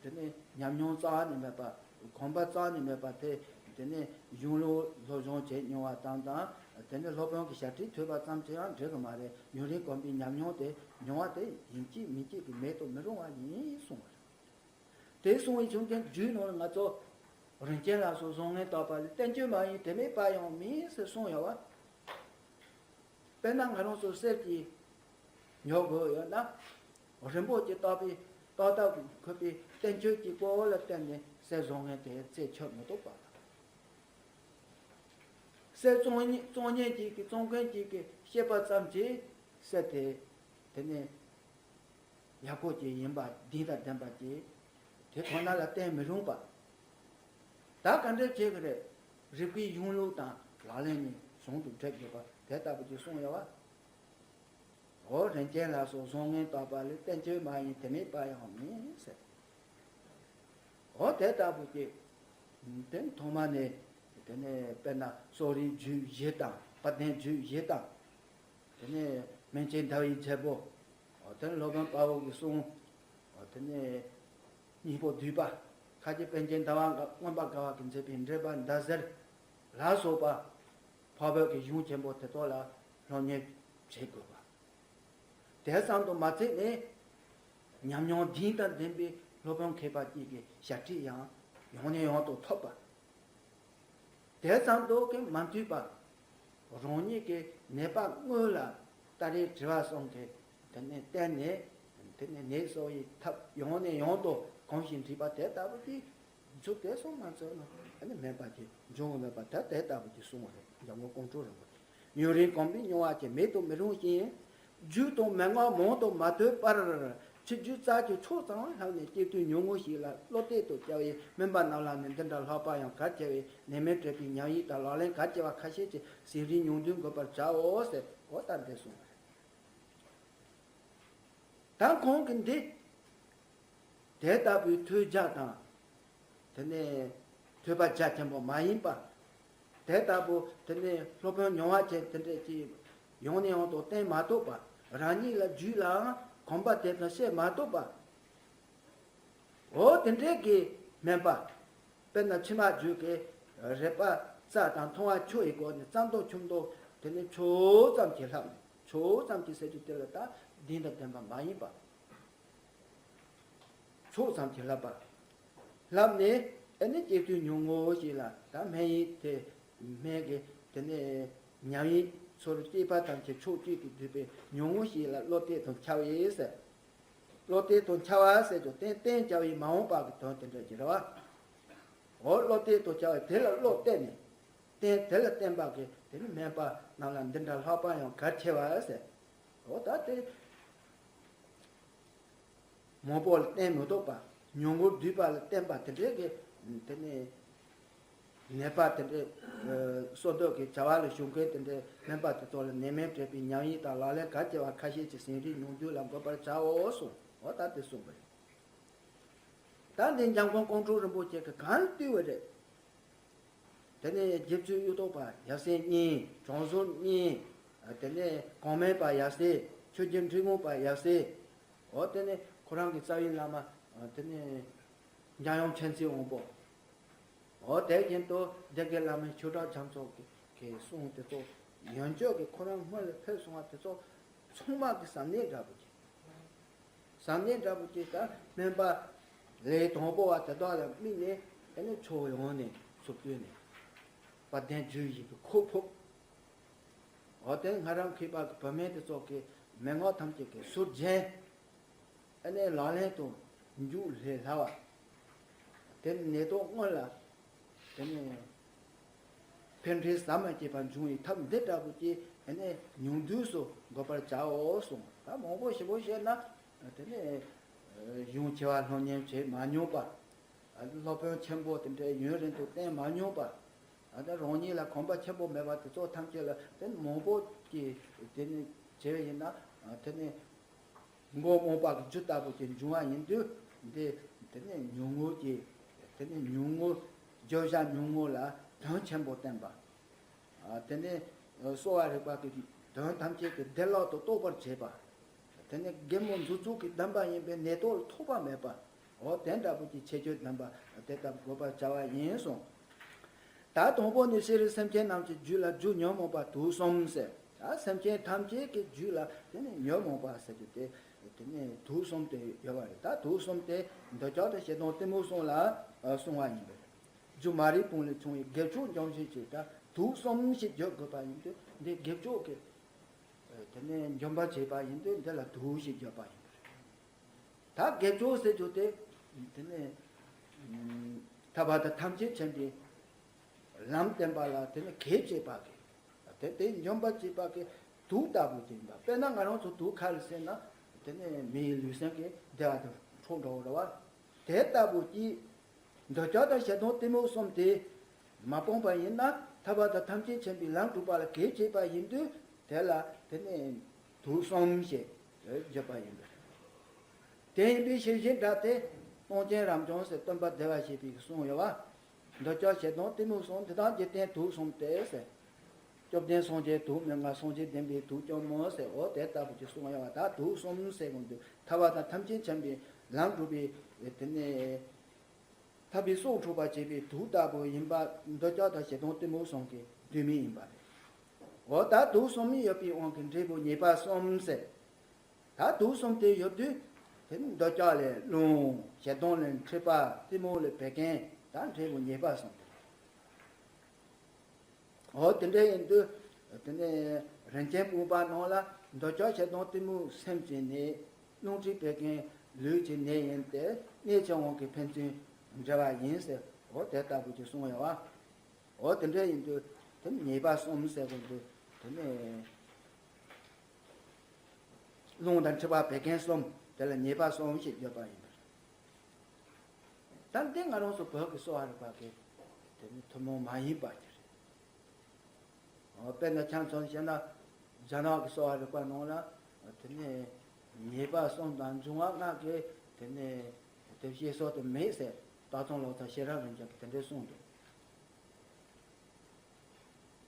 དེ་ནས་ཉམས་མྱོང་རྩ་བ་ནས་མེད་པ། གོམས་པ་རྩ་བ་ནས་མེད་པ་དེ། དེ་ནས་གཞུང་ལུགས་སློབ་སྦྱོང་བྱེད་མྱོང་བ་དང་དང་། དེ་ནས་སློབ་དཔོན་གྱི་ཞལ་ཁྲིད་ཐོས་པ་ཙམ་གྱིས་ཡང་འགྲིག་གི་མ་རེད། ཡུན་རིང་གོམས་པའི་ཉམས་མྱོང་དེ་མྱོང་བ་དེ་ཡིན་གཅིག་མིན་གཅིག་གི་མེད་དུ་མི་རུང་བ་ཡིན་གསུངས་པ་རེད། དེ་གསུངས་པའི་ཆོས་ཅན། རྒྱུད་ནང་ལ་ང་ཚོ་རིན་ཆེན་ལ་སོགས་བཟང་ངན་བརྟག་པ་ལས། བསྟན་བཅོས་མ་ཡིན་དེ་མེད་པ་ཡང་མིན་ཟེར་གསུངས་ཡོད་བ། དཔེར་ན་ང་རང་ཚོ་གསེར་གྱི་ཉོ་དགོས་ཡོད་ན། རིན་པོ་ཆེ་བརྟག་པའི་བརྟག་ཐབས་ཁུག་པའི་བསྟན་བཅོས་ཀྱི་སྐོར་ལ་བརྟེན་ནས་གསེར་བཟང་ངན་དེ་རྩད་ཆོད་མི་ཐུབ་པ། གསེར་བཙོང་མཁན་བཙོང་མཁན་གཅིག་གིས་བཙོང་མཁན་གཅིག་གིས་བཤད་པ་ཙམ་གྱིས་གསེར་དེ་དེ་ནས་ཡག་པོ་ཅིག་ཡིན་པ་གདེང་དང་ལྡན་པ་ཅིག་དེ་ཁོ་ན་ལ་བསྟན་མི་རུང་པ། ད་ག་འདྲ་བྱེད་ཀྱི་རེད། རིགས་པའི་གཞུང་ལུགས་དང་ལག་ལེན་གཉིས་ཟུང་དུ་འབྲེལ་དགོས་པ་དེ་ལྟ་བུ་ཅིག་གསུངས་ཡོད་བ། འོ་རིན་ཆེན་ལ་སོགས་བཟང་ངན་བརྟག་པ་ལས། བསྟན་བཅོས་མ་ཡིན་དེ་མེད་པ་ཡང་མིན་ཟེར། འོ་དེ་ལྟ་བུ་ཅིག་དེ་ཐོག་མ་ནས་དེ་ནས་དཔེར་ན་གསོ་རིག་རྒྱུད་བཞི་དང་། དཔལ་ལྡན་རྒྱུད་བཞི་དང་། དེ་ནས་སྨན་བྱེད་ཟླ་བའི་རྒྱལ་པོ། འོ་དེ་ནས་སློབ་དཔོན་དཔའ་བོ་གི་གསུང་། འོ་དེ་ནས་སྙིང་པོ་བསྡུས་པ། ཁ་ཆེ་པཎ་ཆེན་ཟླ་བ་མངོན་པར་དགའ་བ་གིས་མཛད་པའི་འགྲེལ་པ་ཟླ་ཟེར་ལ་སོགས་པ། འཕགས་བོད་ཀྱི་གཞུང་ཆེན་པོ་དེ་དག་ལ་སློབ་གཉེར་བྱེད་དགོས་པ། དེ་ཙམ་དུ་མ་ཚད་ནས་ཉམས་མྱོང་གདེང་དང་ལྡན་པའི་སློབ་དཔོན་མཁས་པ་གཅིག་གི་ཞལ་ཁྲིད་ཡང་ཡང་ནས་ཡང་དུ་ཐོབ་པ། དེ་ཙམ་དུ་གི་མ་འཐུས་པར། རང་ཉིད་ཀྱི་ནད་པ་དངོས་ལ་ད་རེས་དྲི་བ་གསུམ་གྱིས་དེ་ནས་བསྟེན་ནས། དེ་ནས་ནད་གསོ་བའི་ཐབས་ཡང་ནས་ཡང་དུ་གོམས་ཤིང་འདྲིས་པ་དེ་ལྟ་བུ་དེ། མཇུག་དེ་སོང་མ་ཚར་ན་ཨ་ནི་སྨན་པ་གྱིས་འབྱུང་བ་མེད་པ་ད་དེ་ལྟ་བུ་ཅིག་གསུངས་པ་རེད། འཇམ་མགོན་ཀོང་སྤྲུལ་རིན་པོ་ཆེ། ཡུན་རིང་གོམས་པའི་མྱོང་བ་ཅན་མེད་དུ་མི་རུང་ཞིང་། རྒྱུད་དང་མན་ངག་མང་དུ་མ་ཐོས་པར། ཕྱི་རྒྱུད་རྩ་ཆེ་ཕྱོགས་ཙམ་བསླབས་ནས། སྐྱེ་དུས་ཉུང་ངུ་ཞིག་ལ་བློ་གཏད་དུ་བཅའ་བའི། སྨན་པ་རྣམས་ལ་ནི་འདི་འདྲ་ལྷག་པ་ཡང་གལ་ཆེ་བས། ནད་མེད་གྲོལ་བའི་ཉམས་ཡིག་དང་ལག་ལེན་གལ་ཆེ་བ་ཁ་ཤས་ཀྱི་ཟིན་བྲིས་ཉུང་བསྡུས་འགོད་པར་བྱའོ་ཟེར། འོ་ད་འདི་གསུངས་པ་རེད། ད་ཁོང་གིས་འདི་དེ་ལྟ་བུའི་ཐོས་རྒྱ་དང་། དེ་ནས་ཐོས་པ་རྒྱ་ཆེན་པོ་མ་ཡིན་པ། དེ་ལྟ་བུ་དེ་ནས་སློབ་དཔོན་མྱོང་བ་ཅན་དེ་འདྲས་ཀྱིས་ཡང་ནས་ཡང་དུ་བསྟེན་མ་ཐུབ་པ། རང་ཉིད་ལ་རྒྱུད་ལའང་གོམས་པ་དེ་ཙམ་བྱེད་མ་ཐུབ་པ། འོ་དེ་འདྲས་ཀྱི་སྨན་པ། དཔེར་ན་ཕྱི་མ་རྒྱུད་ཀྱི་རིག་པ་རྩ་དང་མཐོང་བ་ཆོས་ཡི་སྒོ་ནས་ཙམ་མདོ་ཆུང་མདོ་དེ་ནས་ཕྱོགས་ཙམ་གྱིས་བསླབས་ནས། ཕྱོགས་ཙམ་གྱིས་ཟེར་རྒྱུ་དེ་ལ་ད་གདེང་དང་ལྡན་པ་མ་ཡིན་པ། ཕྱོགས་ཙམ་གྱིས་བསླབས་པ། བསླབས་ནས་ཨ་ནི་སྐྱེ་དུས་ཉུང་ངུ་ཞིག་ལ་ད་སྨན་ཡིག་དེ། སྨན་གྱི་དེ་ནས་ཉམས་ཡིག་ཚུར་སྐྱེས་པ་ཐམས་ཅད་ཕྱོགས་གཅིག་ཏུ་བསྡུས་པའི་ཉུང་ངུ་ཞིག་ལ་བློ་གཏད་དུ་འཆའ་བས་ཟེར། བློ་གཏད་དུ་འཆའ་བ་ཟེར་རྒྱུ་གཏན་གཏན་འཇགས་པའི་མ་འོངས་པ་གི་དོན་དེ་འདྲ་ཅིག་རེད་བ། འོ་བློ་གཏད་དུ་འཆའ་བས་དེ་ལ་བློ་གཏད་ནས། གཏན་དེ་ལ་བརྟེན་པ་གི་དེ་ནི་སྨན་པ་རྣམས་ལ་འདི་འདྲ་ལྷག་པ་ཡང་གལ་ཆེ་བ་ཟེར། འོ་ད་དེ། མང་པོ་ལ་བསྟེན་མི་ཐུབ་པ། ཉུང་ངུར་བསྡུས་པ་ལ་བརྟེན་པ་དེ་འདྲའི་གི། དེ་ནས་ནད་པ་དེ་འདྲའི་གསོ་འདོད་ཀྱི་བྱ་བ་ལ་ཞུགས་མཁན་དེ་འདྲའི་སྨན་པ་དེ་ཚོ་ལ་ནད་མེད་གྲོལ་བའི་ཉམས་ཡིག་དང་ལག་ལེན་གལ་ཆེ་བ་ཁ་ཤས་ཀྱི་ཟིན་བྲིས་ཉུང་བསྡུས་ལ་འགོད་པར་བྱའོ་གསུངས། འོ་ད་དེ་གསུངས་པ་རེད། ད་འདི་འཇམ་མགོན་ཀོང་སྤྲུལ་རིན་པོ་ཆེ་གིས་གང་བསྟན་པ་རེད། དེ་ནས་རྗེ་བཙུན་གཡུ་ཐོག་པ་ཡབ་སྲས་གཉིས། བྱང་ཟུར་གཉིས། དེ་ནས་གོང་མའི་པ་ཡབ་སྲས། ཆོས་རྗེ་འབྲི་གུང་པ་ཡབ་སྲས། འོ་དེ་ནས་ ཁོ་རང་གི་རྩ་བའི་བླ་མ་དེ་ནས་འཇམ་དབྱངས་མཁྱེན་བརྩེ་དབང་པོ། འོ་དེ་བཞིན་དུ་སྡེ་དགེ་བླ་མའི་ཆོས་གྲགས་རྒྱ་མཚོ་གི་གསུང་དེ་ཚོ་ཡོན་ཆོད་ཀྱི་ཁོ་རང་སྔོན་ལ་ཕེབས་སོང་བ་དེ་ཚོ་ཚང་མ་གི་བསམ་ནས་འདྲ་པོ་ཅིག་བསམ་ནས་འདྲ་པོ་ཅིག་ད་སྨན་པ་ལས་དང་པོ་བ་དེ་དག་ལ་དམིགས་ནས་དེ་ནས་ཕྱོགས་ཡོངས་ནས་ཚུར་བསྟོད་ནས་དཔལ་ལྡན་རྒྱུད་བཞི་གི་ཁོག་ཕུབ། འོ་དེ་སྔ་རབས་མཁས་པ་གི་བུད་མེད་དེ་ཚོ་གི་མན་ངག་ཐམས་ཅད་ཀྱི་ཟུར་རྒྱན། ཨ་ནི་ལག་ལེན་དུ་འཇུག་ལས་སླ་བ། དེ་ནི་ནད་རྟགས་སྔོན་ལ་དེ་ནི་ཕན་འབྲས་ཟམ་མ་ཆད་པར་འབྱུང་བའི་ཐབས་འདི་འདྲ་པོ་ཅིག་ཨ་ནི་ཉུང་དུས་སུ་འགོད་པར་བྱའོ་གསུངས། ད་མང་པོ་ཞེ་པོ་བཤད་ན་དེ་ནི་གཞུང་ཆེ་བ་སློབ་གཉེར་བྱེད་མ་མྱོང་པ། སློབ་དཔོན་ཆེན་པོ་དེ་འདྲའི་ཡུན་རིང་དུ་བསྟེན་མ་མྱོང་པ། ད་རང་ཉིད་ལ་གོམས་པ་ཆེན་པོ་མེད་པ་དེ་ཚོ་ཐམས་ཅད་ལ་དེ་ནི་མང་པོ་ཅིག་དེ་ནི་བྱས་པ་ཡིན་ན་དེ་ནི། མགོ་རྨོངས་པ་གི་རྒྱུ་ལྟ་བུ་ཅིག་འབྱུང་བ་ཡིན་དུས་འདི་དེ་ནས་ཉུང་ངུ་གི་དེ་ནས་ཉུང་ངུ་བརྗོད་བྱ་ཉུང་ངུ་ལ་དོན་ཆེན་པོ་བསྟན་པ། དེ་ནས་གསོ་བ་རིག་པ་གི་དོན་ཐམས་ཅད་ཀྱི་བདེ་བླག་ཏུ་རྟོགས་པར་བྱེད་པ། དེ་ནས་རྒན་མོ་མཛུབ་ཚུགས་ཀྱི་བསྡམས་པ་ཡིན་པས་ནད་རྟགས་ལ་ཐོགས་པ་མེད་པ། འོ་དེ་འདྲ་པོ་ཅིག་ཁྱད་ཆོས་ལྡན་པ་དེ་ལྟ་བུ་འགོད་པར་བྱ་བ་ཡིན་གསུངས། ད་དང་པོ་ནི་ཤྲཱི་སེམས་ཅན་རྣམས་ཀྱི་རྒྱུད་ལ་རྒྱུ་ཉོན་མོངས་པ་དུག་གསུམ་ཟེར། ད་སེམས་ཅན་ཐམས་ཅད་ཀྱི་རྒྱུད་ལ་དེ་ནི་ཉོན་མོངས་པ་ཟེར་རྒྱུ་དེ་དེ་ནི་དུག་གསུམ་དེ་ཡོད་པ་རེད། ད་དུག་གསུམ་དེ་འདོད་ཆགས་དང་ཞེ་སྡང་གཏི་མུག་གསུམ་ལ་གསུངས་པ་ཡིན་པས། རྒྱུ་མ་རིག་སྤོང་ལས་བྱུང་བའི་དགེ་ཕྱོགས་འཇོམས་བྱེད་ཅེས། ད་དུག་གསུམ་ཞེས་བརྗོད་དགོས་པ་ཡིན་དུས་འདི་དགེ་ཕྱོགས་ཀྱི་དེ་ནི་འཇོམས་པ་བྱེད་པ་ཡིན་དུས་འདི་ལ་དུག་ཞེས་བརྗོད་པ་ཡིན་པས། ད་དགེ་ཕྱོགས་ཟེར་རྒྱུ་དེ་དེ་ནས་ཐར་པ་དང་ཐམས་ཅད་མཁྱེན་པའི་ལམ་བསྟན་པ་ལ་དེ་ནས་གེགས་བྱེད་པ་གི་དེ་དེ་འཇོམས་པ་བྱེད་པ་གི་དུག་ལྟ་བུ་ཅིག་ཡིན་པ། དཔེར་ན་ང་རང་ཚོ་དུག་ག་རེ་ཟེར་ན་དེ་ནས་མིའི་ལུས་སེམས་ཀྱི་བདེ་བ་དང་འཕྲོག་འགྲོ་བ་རེད་བ། དེ་ལྟ་བུ་ཅིག་འདོད་ཆགས་དང་ཞེ་སྡང་གཏི་མུག་གསུམ་དེ་མ་སྤངས་པ་ཡིན་ན་ཐར་པ་དང་ཐམས་ཅད་མཁྱེན་པའི་ལམ་སྒྲུབ་པ་ལ་གེགས་བྱེད་པ་ཡིན་དུས་དེ་ལ་དེ་ནས་དུག་གསུམ་ཞེས་བརྗོད་པ་ཡིན་པས། དེ་ཡིན་པའི་ཕྱིར་གཞན་དག་སྟེ། སྟོང་རྐྱེན་རབ་འབྱམས་ཟེར་སྟོན་པ་བདེ་བར་གཤེགས་པའི་གསུངས་ཡོད་པ། འདོད་ཆགས་ཞེ་སྡང་གཏི་མུག་གསུམ། འདི་དག་འཇིག་རྟེན་དུག་གསུམ་སྟེ་ཟེར། བཅོམ་ལྡན་སངས་རྒྱས་དུག་མི་མངའ། སངས་རྒྱས་བསྟན་པའི་དུག་སྐྱོན་མང་ཟེར། འོ་དེ་ལྟ་བུ་ཅིག་གསུངས་ཡོད་པ། ད་དུག་གསུམ་ཟེར་གོ་དུས་ཐར་པ་དང་ཐམས་ཅད་མཁྱེན་པའི་ལམ་སྒྲུབ་པའི་དེ་ནས་ཐར་པའི་སྲོག་འཕྲོག་པར་བྱེད་པའི་དུག་ལྟ་བུ་ཡིན་པ་འདོད་ཆགས་དང་ཞེ་སྡང་གཏི་མུག་གསུམ་གྱི་བསྡུས་མིང་ཡིན་པ་རེད། འོ་ད་དུག་གསུམ་ཡོད་པའི་དབང་གིས་འབྲས་བུ་ཉེས་པ་གསུམ་ཟེར། ད་དུག་གསུམ་དེ་ཡོད་དུས་དེ་ནི་འདོད་ཆགས་ལས་རླུང་། ཞེ་སྡང་ལས་མཁྲིས་པ། གཏི་མུག་ལས་བད་ཀན། ད་འབྲས་བུ་ཉེས་པ་གསུམ་དེ། འོ་དེ་འདྲ་ཡིན་དུས་དེ་ནས་རིན་ཆེན་བུམ་པ་ནང་ལ་འདོད་ཆགས་ཞེ་སྡང་གཏི་མུག་སེམས་ཀྱི་ནད། རླུང་མཁྲིས་བད་ཀན་ལུས་ཀྱི་ནད་ཡིན་ཏེ། གནས་ཀྱི་དབང་གིས་ཕན་ཚུན་འབྲེལ་བ་ཡིན་ཟེར། འོ་དེ་ལྟ་བུ་ཅིག་གསུངས་ཡོད་པ། འོ་དེ་འདྲ་ཡིན་དུས་དེ་ནི་ཉེས་པ་གསུམ་ཟེར་དགོས་འདུག་དེ་ནས་རླུང་དང་མཁྲིས་པ་བད་ཀན་གསུམ་དེ་ལ་ཉེས་པ་གསུམ་ཞེས་བརྗོད་པ་ཡིན་པ་རེད། ད་འདི་ང་རང་ཚོ་བོད་ཀྱི་གསོ་བ་རིག་པ་གི་དེ་ནི་ཐུན་མོང་མ་ཡིན་པ་ཅིག་རེད། འོ་དཔེར་ན་ཆ་མཚོན་བྱས་ན་རྒྱ་ནག་གི་གསོ་བ་རིག་པ་ནང་ལ་དེ་ནི་ཉེས་པ་གསུམ་དང་འབྱུང་བ་ལྔ་གི་དེ་ནི་དེ་བཤད་སྲོལ་དེ་མེད་ཟེར། སྟག་ཚང་ལོ་ཙཱ་ཤེས་རབ་རིན་ཆེན་གྱིས་དེ་འདྲས་གསུངས་འདུག་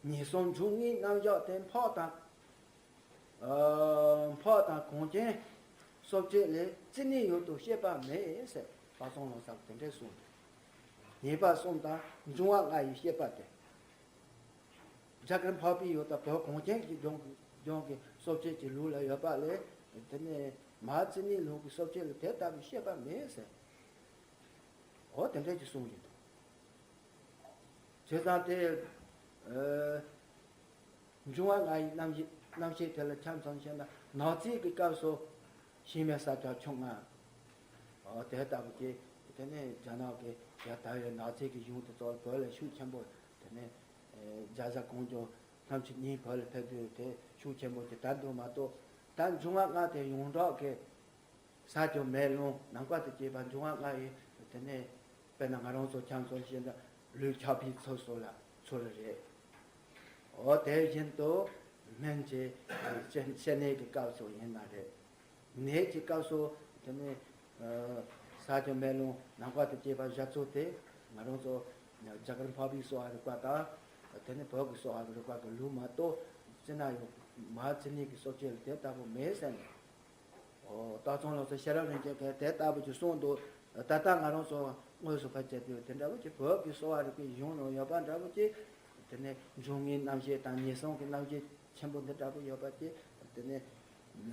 ཉེས་གསུམ་འབྱུང་ལྔའི་རྣམ་གཞག་སྟེ། འཕགས་དང་། ཨ། འཕགས་དང་གངས་ཅན་སྲོག་གཅོད་ལས། རྩེ་གནས་ཡུལ་དུ་བཤད་པ་མེད་ཟེར། སྟག་ཚང་ལོ་ཙཱ་གིས་དེ་འདྲས་གསུངས་འདུག་ཉེས་པ་གསུམ་དང་འབྱུང་བ་ལྔ་ཡི་བཤད་པ་དེ། རྒྱ་གར་འཕགས་པའི་ཡུལ་དང་བོད་གངས་ཅན་གྱི་ལྗོངས་ཀྱི་ལྗོངས་ཀྱི་སྲོག་གཅོད་ཀྱི་ལུགས་ལ་ཡོད་པ་ལས། དེ་ནས་མར་རྩེ་གནས་ལུགས་ཀྱི་སྲོག་གཅོད་ལ་དེ་ལྟ་བུའི་བཤད་པ་མེད་ཟེར། འོ་དེ་འདྲས་ཀྱི་གསུངས་ཡོད་འདུག་བྱས་ཙང་དེ། ཨ། འབྱུང་བ་ལྔ་ཡི་རྣམ་བཤད་རྣམ་བཤད་དེ་ལ་ཆ་མཚོན་བྱས་ན་ནག་རྩིས་ཀྱི་སྐབས་སུ་ཤི་མེད་ས་བཅད་ཆུང་ལྔ། འོ་དེ་ལྟ་བུ་ཅིག་དེ་ནས་རྒྱ་ནག་གི་ཡ་ད་ཡོད་ནག་རྩིས་ཀྱི་གཞུང་དེ་ཚོ་ལ་བོད་ལ་ཤུགས་ཆེན་པོ། དེ་ནས་ཨེ་རྒྱ་བཟའ་གངས་ལྗོངས་སྣམ་ཕྱི་གཉིས་བོད་ལ་ཕེབས་དུས་དེ་ཤུགས་ཆེན་པོ་ཅིག་དར་འདུག་མ་གཏོགས། ད་འབྱུང་བ་ལྔ་དེ་ཡོངས་གྲགས་ཀྱི་ས་བཅད་མེ་རླུང་ནམ་མཁའ་དང་བཅས་པ་འབྱུང་བ་ལྔ་ཡི། དེ་ནས་དཔེར་ན་ང་རང་ཚོ་ཆ་མཚོན་བྱས་ན་ལུས་འཁྱག་པའི་ཚུལ་སོགས་ལ་ཚུལ་རེད། འོ་དེ་བཞིན་དུ་སྨན་གྱི་བཤད་བཤད་ནད་ཀྱི་སྐབས་སུ་ཡིན་ན་རེད། ནད་ཀྱི་སྐབས་སུ་དེ་ནས་ཨ་ས་བཅད་མེ་རླུང་ནམ་མཁའ་དང་བཅས་པ་བཞག་ཚུལ་དེ་ང་རང་ཚོ་རྒྱ་གར་འཕགས་པའི་གསོ་བ་རིག་པ་དང་། དེ་ནས་བོད་ཀྱི་གསོ་བ་རིག་པ་གི་ལུགས་མ་གཏོགས་རྩེ་ན་ཡོད་མར་རྩེ་གནས་ཀྱི་སྲོག་གཅོད་ལ་དེ་ལྟ་བུ་མེད་ཟེར་ནས། ཨོ། སྟག་ཚང་ལགས་སུ་ཤེས་རབ་རིན་ཆེན་གྱིས་དེ་ལྟ་བུ་ཅིག་གསུངས་འདུག། ད་ལྟ་ང་རང་ཚོ་དངོས་སུ་ཕལ་ཆེར་དུ་དེ་འདྲ་བོ་ཅིག་བོད་ཀྱི་གསོ་བ་རིག་པའི་གཞུང་ནང་ཡོད་པ་འདྲ་བོ་ཅིག། དེ་ནས་འབྱུང་ལྔའི་རྣམ་བཤད་དང་ཉེས་གསོག་གི་རྣམ་བཤད་ཆེན་པོ་འདི་འདྲ་བོ་ཡོད་པ་ཅིག། དེ་ནས་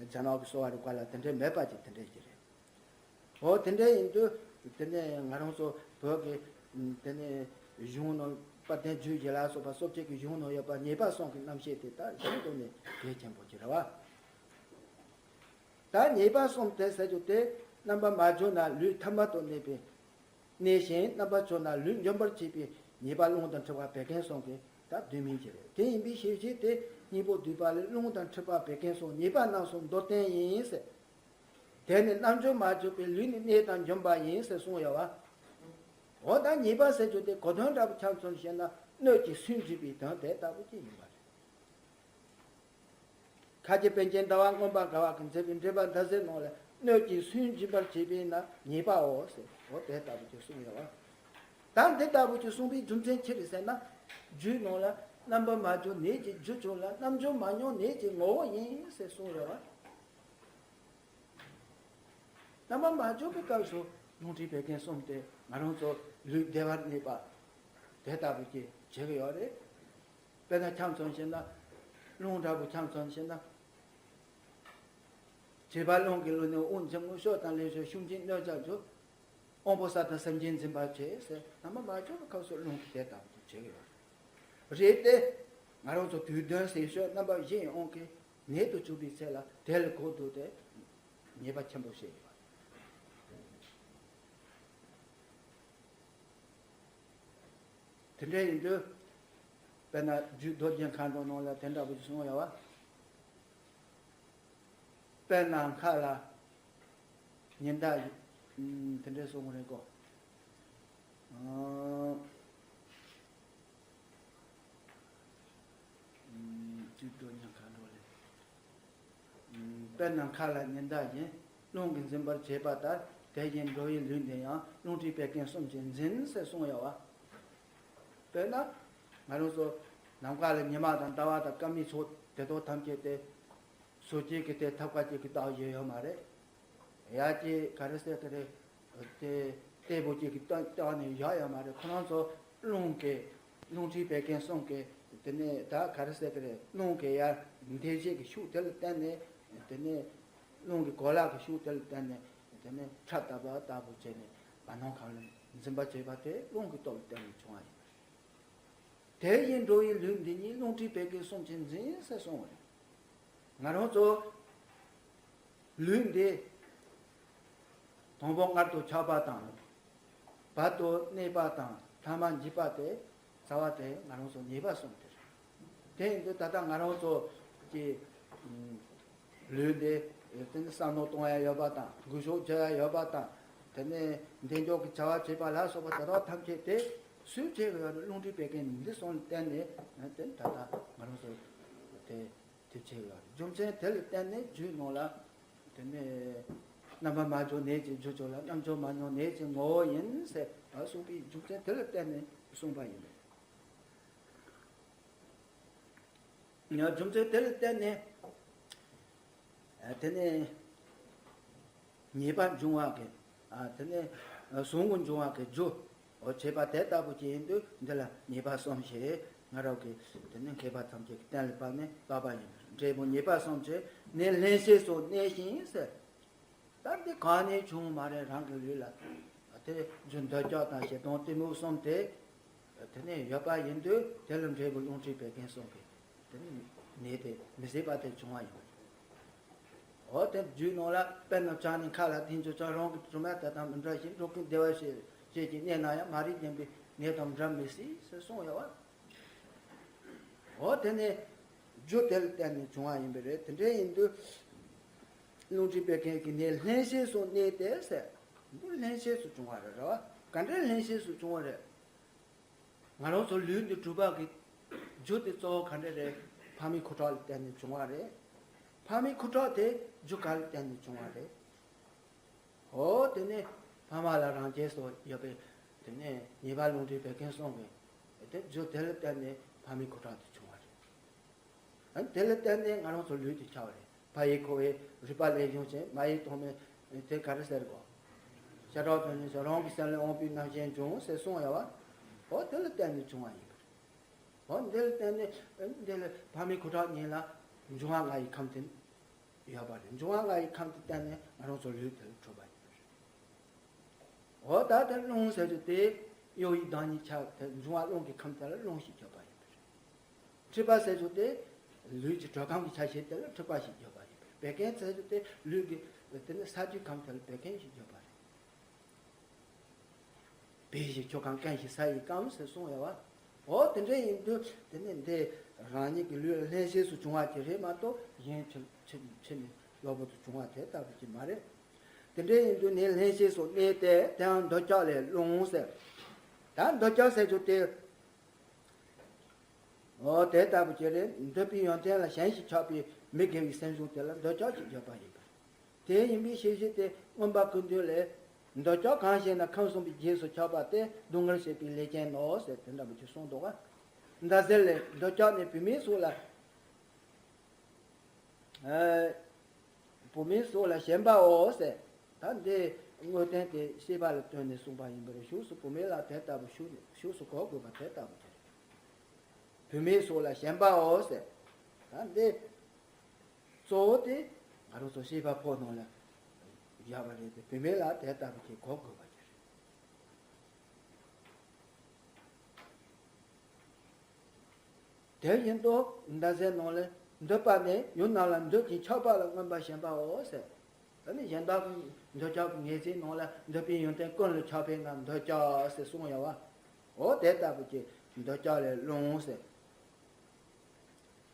རྒྱ་ནག་གི་གསོ་བ་རིག་པ་ལ་དེ་འདྲའི་མེད་པ་ཅིག་དེ་འདྲའི་ཞིག་རེད། འོ། དེ་འདྲ་ཡིན་དུས་དེ་ནས་ང་རང་ཚོ་བོད་ཀྱི་དེ་ནས་གཞུང་ནང་དཔལ་ལྡན་རྒྱུད་བཞི་ལ་སོགས་པ་སོ་བརྒྱད་ཀྱི་གཞུང་ནང་ཡོད་པ་ཉེས་པ་གསུམ་གྱི་རྣམ་བཤད་དེ་ད་གཞན་དུ་ནས་གལ་ཆེན་པོ་ཅིག་རེད་བ། ད་ཉེས་པ་གསུམ་དེ་ཟེར་རྒྱུ་དེ་རྣམ་པར་མ་གྱུར་ན་ལུས་ཐ་མལ་དུ་གནས་པའི་གནས་ཤིང་རྣམ་པར་གྱུར་ན་ལུས་འཇོམས་པར་བྱེད་པའི་ཉེས་པ་རླུང་དང་འཁྲུལ་པ་བད་ཀན་གསུམ་གྱི་ད་བདུན་མིན་གྱི་རེད། དེ་ཡིན་པའི་ཤེས་བྱེད་དེ་སྙིང་པོ་བསྡུས་པ་ལས་རླུང་དང་འཁྲུལ་པ་བད་ཀན་སོགས་ཉེས་པ་རྣམ་གསུམ་མདོར་བསྟན་ཡིན་ཟེར། དེ་ནི་རྣལ་འབྱོར་མ་གྱུར་པའི་ལུས་ནི་གནས་དང་འཇོམས་པ་ཡིན་ཟེར་གསུངས་ཡོད་བ། འོ། ད་ཉེས་པ་ཟེར་རྒྱུ་དེ་གོ་དོན་འདྲ་པོ་ཆ་མཚོན་བཤད་ན་སྣོད་ཀྱི་སུན་འབྱིན་པའི་དོན་དེ་ལྟ་བུ་ཅིག་ཡིན་པ་རེད། ཁ་ཆེ་པཎ་ཆེན་ཟླ་བ་མངོན་པར་དགའ་བ་གིས་མཛད་པའི་འགྲེལ་པ་མདའ་གསེར་ནང་ལ་སྣོད་ཀྱི་སུན་འབྱིན་པར་བྱེད་པས་ན་ཉེས་པའོ་ཟེར། འོ། དེ་ལྟ་བུ་ཅིག་གསུངས་ཡོད་བ། ད་འདི་ལྟ་བུ་ཅིག་གསུངས་པའི་རྒྱུ་མཚན་ཅི་རེད་ཟེར་ན། རྒྱུད་ནང་ལ་རྣམ་པར་མ་གྱུར་ནད་ཀྱི་རྒྱུ་ཆོས་ལ་རྣལ་འབྱོར་མ་མྱོང་ནད་ཀྱི་ངོ་བོ་ཡིན་ཟེར་གསུངས་ཡོད་བ། རྣམ་པར་མ་གྱུར་པའི་སྐབས་སུ་རླུང་མཁྲིས་བད་ཀན་གསུམ་དེ་ང་རང་ཚོ་ལུས་བདེ་བར་གནས་པ་དེ་ལྟ་བུ་ཅིག་བྱེད་ཀྱི་ཡོད་རེད། དཔེར་ན་ཆ་མཚོན་བཤད་ན། རླུང་འདྲ་བོ་ཆ་མཚོན་བཤད་ན། བྱིས་པ་རླུང་གི་རླུང་ནི་དབུགས་འབྱིན་རྔུབ་གཤོག་དང་ལེན་ཤོག་ཤུགས་འབྱིན་གནོད་བྱ་རྒྱུ། དབང་པོ་ས་དང་སེམས་ཅན་འཛིན་པར་བྱེད་ཟེར། རྣམ་པར་མ་གྱུར་པའི་སྐབས་སུ་རླུང་གིས་དེ་ལྟ་བུ་བྱེད་ཀྱི་ཡོད་རེད་དེ། ང་རང་ཚོ་དུས་གདོན་ཟེར་ཤོག་རྣམ་པ་བཞི་ཡི་དབང་གིས་ནད་དུ་གྱུར་པའི་ཚེ་ལ་དེ་ལ་གོ་བསྡུར་ཏེ་ཉེས་པ་ཆེན་པོ་བཤད་ཡོད་རེད། དེ་འདྲ་ཡིན་དུས། དཔེར་ན་རྒྱུད་མདོ་རྒྱན་མཁའ་འགྲོ་ནང་ལ་དེ་འདྲ་བོ་ཞིག་གསུངས་ཡོད་བ། དཔེར་ན་མཁའ་ལ་ཉི་ཟླ་ཡི། ཨུམ། དེ་འདྲ་གསུངས་རེད་གོ། ཨང་། ཨུམ། རྒྱུད་མདོ་རྒྱན་མཁའ་འགྲོ་ལས། དཔེར་ན་མཁའ་ལ་ཉི་ཟླ་བཞིན། རླུང་གིས་འཛིན་པར་བྱེད་པ་ལྟར། དེ་བཞིན་འགྲོ་བའི་ལུས་འདི་ཡང་། རླུང་མཁྲིས་བད་ཀན་གསུམ་གྱིས་འཛིན་ཟེར་གསུངས་ཡོད་བ། དཔེར་ན། ང་རང་ཚོ་ནམ་མཁའ་ལ་ཉི་མ་དང་ཟླ་བ་དང་སྐར་མའི་ཚོགས་དེ་དག་ཐམས་ཅད་དེ། ཟུར་གཅིག་གིས་དེ་ཐབ་ཀ་གཅིག་གིས་བཏགས་ཡོད་ཡོད་མ་རེད། ཡ་གཅིག་ག་རེ་ཟེར་གི་རེད། དེ་སྟེགས་བུ་གཅིག་གིས་བཏགས་བཏགས་ནས་བཞག་ཡོད་མ་རེད། ཁོ་རང་ཚོ་རླུང་གིས། རླུང་མཁྲིས་བད་ཀན་གསུམ་གྱིས། དེ་ནས་ད་ག་རེ་ཟེར་གི་རེད། རླུང་གི་ཡར་འདེད་བྱེད་ཀྱི་ཤུགས་དེ་ལ་བརྟེན་ནས། དེ་ནས་རླུང་གི་གོ་ལ་གི་ཤུགས་དེ་ལ་བརྟེན་ནས། དེ་ནས་ཁྲ་ལྟ་བུ་ལྟ་བུ་བྱས་ནས་བར་སྣང་ཁམས་ལ་འཛིན་པ་བྱེད་པ་དེ་རླུང་གི་སྟོབས་ལ་བརྟེན་ནས་བྱུང་བ་ཡིན། དེ་བཞིན་འགྲོ་བའི་ལུས་འདི་ཉིད། རླུང་མཁྲིས་བད་ཀན་གསུམ་གྱིས་འཛིན་ཟེར་གསུངས་པ་རེད། ང་རང་ཚོ་ལུས་འདི་དང་པོ་མངལ་དུ་ཆགས་པ་དང་། བར་དུ་གནས་པ་དང་། ཐ་མར་འཇིག་པ་དེ། རྩ་བ་དེ་ང་རང་ཚོ་ཉེས་པ་གསུམ་དེ་རེད། དེ་ཡིན་དུས་ད་ལྟ་ང་རང་ཚོ་གི་ལུས་འདི། དེ་ནི་བསམ་མནོ་གཏོང་ཡ་ཡོད་པ་དང་། འགུལ་ཤུགས་རྒྱག་ཡ་ཡོད་པ་དང་། དེ་ནས་འདེགས་འཇོག་གི་བྱ་བ་བྱེད་པ་ལ་སོགས་པ་དེ་དག་ཐམས་ཅད་དེ་སུས་བྱེད་ཀྱི་ཡོད་རེད། རླུང་མཁྲིས་བད་ཀན་འདི་གསུམ་ལ་བརྟེན་ནས། དེ་ད་ལྟ་ང་རང་ཚོ་དེ། དེ་བྱས་ཡོད་རེད། རྒྱུ་མཚན་དེ་ལ་བརྟེན་ནས་རྒྱུད་ནང་ལ། དེ་ནས་རྣམ་པར་མ་གྱུར་ནད་ཀྱི་རྒྱུ་ཆོས་ལ། རྣལ་འབྱོར་མ་མྱོང་ནད་ཀྱི་ངོ་བོ་ཡིན་ཟེར་གསུངས་པའི་རྒྱུ་མཚན་དེ་ལ་བརྟེན་ནས་གསུངས་པ་ཡིན། རྒྱུ་མཚན་དེ་ལ་བརྟེན་ནས། དེ་ནས་ཉེས་པ་འབྱུང་བ་གི། དེ་ནས་ཟུག་རྔུ་འབྱུང་བ་གི་རྒྱུ། འོ། བྱེད་པ་དེ་ལྟ་བུ་ཅིག་ཡིན་དུས་འདི་ལ་ཉེས་པ་གསུམ་ཞེས་ང་རང་གིས་དེ་ནི་མཁས་པ་ཐམས་ཅད་ཀྱིས་གཏན་ལ་ཕབ་ནས་བབས་པ་ཡིན། འབྲས་བུ་ཉེས་པ་གསུམ་གྱིས་ནད་སླན་ཆད་སུ་གནས་ཤིང་ཟེར། ད་འདི་གང་ནས་བྱུང་མ་རེད། རང་གི་ལུས་ལ་དེ་རྒྱུ་འདོད་ཆགས་དང་ཞེ་སྡང་གཏི་མུག་གསུམ་དེ་དེ་ནས་ཡོད་པ་ཡིན་དུས། དེ་ལ་འབྲས་བུ་རླུང་མཁྲིས་བད་ཀན་གསུམ་གྱིས་དེ་ནི་ནད་དེ་མི་བཟད་པ་དེ་བྱུང་བ་ཡིན། འོ། དེ་རྒྱུད་ནང་ལ། དཔེར་ན་བྱང་ནས་མཁའ་ལ་ལྡིང་ཆུ་ཆང་། རང་གི་གྲིབ་མ་དེ་དང་མི་འདྲ་ཞིང་། འགྲོ་ཀུན་བདེ་བར་གཤེགས་གཤེགས་ཀྱི་གནས་ན་ཡང་། མ་རིག་བརྒྱན་པའི་ནད་དང་འདྲ་མི་སྲིད་ཟེར་གསུངས་ཡོད་བ། འོ། དེ་ནི་རྒྱུ་དེ་ལ་བརྟེན་ནས་བྱུང་བ་ཡིན་པ་རེད། དེ་འདྲ་ཡིན་དུས་རླུང་མཁྲིས་བད་ཀན་གྱི་ནད་སླན་ཆད་སུ་གནས་ཏེ་ཟེར། འདི་སླན་ཆད་སུ་བྱུང་བ་རེད། རེད་བ། ག་འདྲའི་སླན་ཆད་སུ་བྱུང་བ་རེད། ང་རང་ཚོ་ལུས་འདི་གྲུབ་པ་གི་རྒྱུ་དེ་གཙོ་བོ་ག་འདྲ་རེད། ཕ་མའི་ཁུ་ཁྲག་ལ་བརྟེན་ནས་བྱུང་བ་རེད། ཕ་མའི་ཁུ་ཁྲག་དེ་རྒྱུ་ག་ལ་བརྟེན་ནས་བྱུང་བ་རེད། འོ། དེ་ནས་ཕ་མ་ལ་རང་རྒྱལ་སོགས་ཡོད་པའི། དེ་ནས་ཉེས་པ་རླུང་མཁྲིས་བད་ཀན་གསུམ་གྱི་དེ་རྒྱུ་དེ་ལ་བརྟེན་ནས་ཕ་མའི་ཁུ་ཁྲག་དེ་བྱུང་བ་རེད། ཨ་ནི་དེ་ལ་བརྟེན་ནས་ང་རང་ཚོ་ལུས་དེ་ཆགས་པ་རེད། ཕ་ཡི་ཁོ་བོའི་རུས་པ་ལས་བྱུང་ཞིང་། མ་ཡི་ཐོག་མའི་དེ་ག་རེ་ཟེར་གོ། བྱེ་བྲག་ཏུ་ནི་རང་གི་སེམས་ལས་དབང་པོའི་རྣམ་ཤེས་འབྱུང་ཟེར་གསུངས་ཡོད་པ། འོ་དེ་ལ་བརྟེན་ནས་བྱུང་བ་ཡིན་པ་རེད། འོ་འདི་ལ་བརྟེན་ནས་འདི་ལ་ཕ་མའི་ཁུ་ཁྲག་གཉིས་ལ་འབྱུང་བ་ལྔ་ཡི་ཁམས་དེ་ཡོད་པ་རེད། འབྱུང་བ་ལྔ་ཡི་ཁམས་དེ་བརྟེན་ནས་ང་རང་ཚོ་ལུས་དེ་ལ་འཕྲོད་པ་ཡིན་པ་རེད། འོ་ད་དེ་རླུང་ཟེར་རྒྱུ་དེ་གཡོ་བའི་བདག་ཉིད་ཆགས་དེ་འབྱུང་བ་རླུང་གི་ཁམས་དེ་ལ་རླུང་ཞེས་བརྗོད་པ་ཡིན་པ་རེད། མཁྲིས་པ་ཟེར་རྒྱུ་དེ་ལུས་ཀྱི་དྲོད་ཁམས་ཀྱི་ཆ་ཤས་དེ་ལ་མཁྲིས་པ་ཞེས་བརྗོད་པ་ཡིན་པ་རེད། བད་ཀན་ཟེར་རྒྱུ་དེ་ལུས་ཀྱི་དེ་ནི་ས་རྡུལ་ཁམས་དེ་ལ་བད་ཀན་ཞེས་བརྗོད་པ་རེད། བད་ཞེས་ཁྱོད་གང་། ཀན་ཞེས་ས་ཡི་སྐམ་ཟེར་གསུངས་ཡོད་པ། འོ་དེ་འདྲ་ཡིན་དུས་དེ་ནི་འདི་རང་ཉིད་ཀྱི་ལུས་ལྷན་སྐྱེས་སུ་བྱུང་བ་ཅིག་རེད་མ་གཏོགས་གཞན་ཕྱི་ཕྱི་ཕྱི་ནས་གློ་བུར་དུ་བྱུང་བ་དེ་ལྟ་བུ་ཅིག་མ་རེད། དེ་འདྲ་ཡིན་དུས་ནི་ལྷན་སྐྱེས་སུ་གནས་ཏེ། དེའང་འདོད་ཆགས་ལས་རླུང་ཟེར། ད་འདོད་ཆགས་ཟེར་རྒྱུ་དེ། འོ་དེ་ལྟ་བུ་ཅིག་རེད། འདོད་པའི་ཡོན་ཏན་ལ་ཞེན་ཞིང་ཆགས་པའི་མི་དགེ་བའི་སེམས་བྱུང་དེ་ལ་འདོད་ཆགས་ཞེས་བརྗོད་པ་ཡིན་པ། དེ་ཡིན་པའི་ཤེས་བྱེད་དེ་མངོན་པ་ཀུན་བཏུས་ལས། འདོད་ཆགས་གང་ཞེ་ན། ཁམས་གསུམ་པའི་རྗེས་སུ་ཆགས་པ་སྟེ། སྡུག་བསྔལ་སྲེད་པའི་ལས་ཅན་ནོ་ཟེར་དེ་འདྲ་བུ་ཅིག་གསུངས་འདུག་ག། མདའ་གཟེར་ལས། འདོད་ཆགས་ནི་བུད་མེད་སོགས་ལ། ཨ། བུད་མེད་སོགས་ལ་ཞེན་པའོ་ཟེར། ད་འདི་དངོས་བསྟན་དེ་ཤེས་པ་ལ་ལྟོས་ནས་གསུངས་པ་ཡིན་པར་ཞུགས་སུ་བུད་མེད་ལ་དེ་ལྟ་བུ་ཞུགས་ཞུགས་སུ་གོ་དགོས་པ་དེ་ལྟ་བུ་དེ་རེད། བུད་མེད་སོགས་ལ་ཞེན་པའོ་ཟེར། ད་འདི་གཙོ་བོ་དེ་ང་རང་ཚོ་ཤེས་པ་ཕོ་ནང་ལ་བཞག་པ་རེད་དེ། བུད་མེད་ལ་དེ་ལྟ་བུ་ཞིག་གོ་དགོས་པ་ཞིག་རེད། དེ་བཞིན་དུ་མདའ་གཟེར་ནང་ལས། འདོད་པ་ནི་ཡུལ་རྣམས་ལ་འདོད་ཅིང་ཆགས་པ་ལ་མངོན་པར་ཞེན་པའོ་ཟེར། ད་ནི་གཞན་དག་གི་འདོད་ཆགས་ཀྱི་ངེས་ཚིག་ནང་ལ་འདོད་པའི་ཡོན་ཏན་ཀུན་ལ་ཆགས་པས་ན་འདོད་ཆགས་ཟེར་གསུངས་ཡོད་པ། འོ་དེ་ལྟ་བུ་ཅིག་འདོད་ཆགས་ལས་རླུང་ཟེར།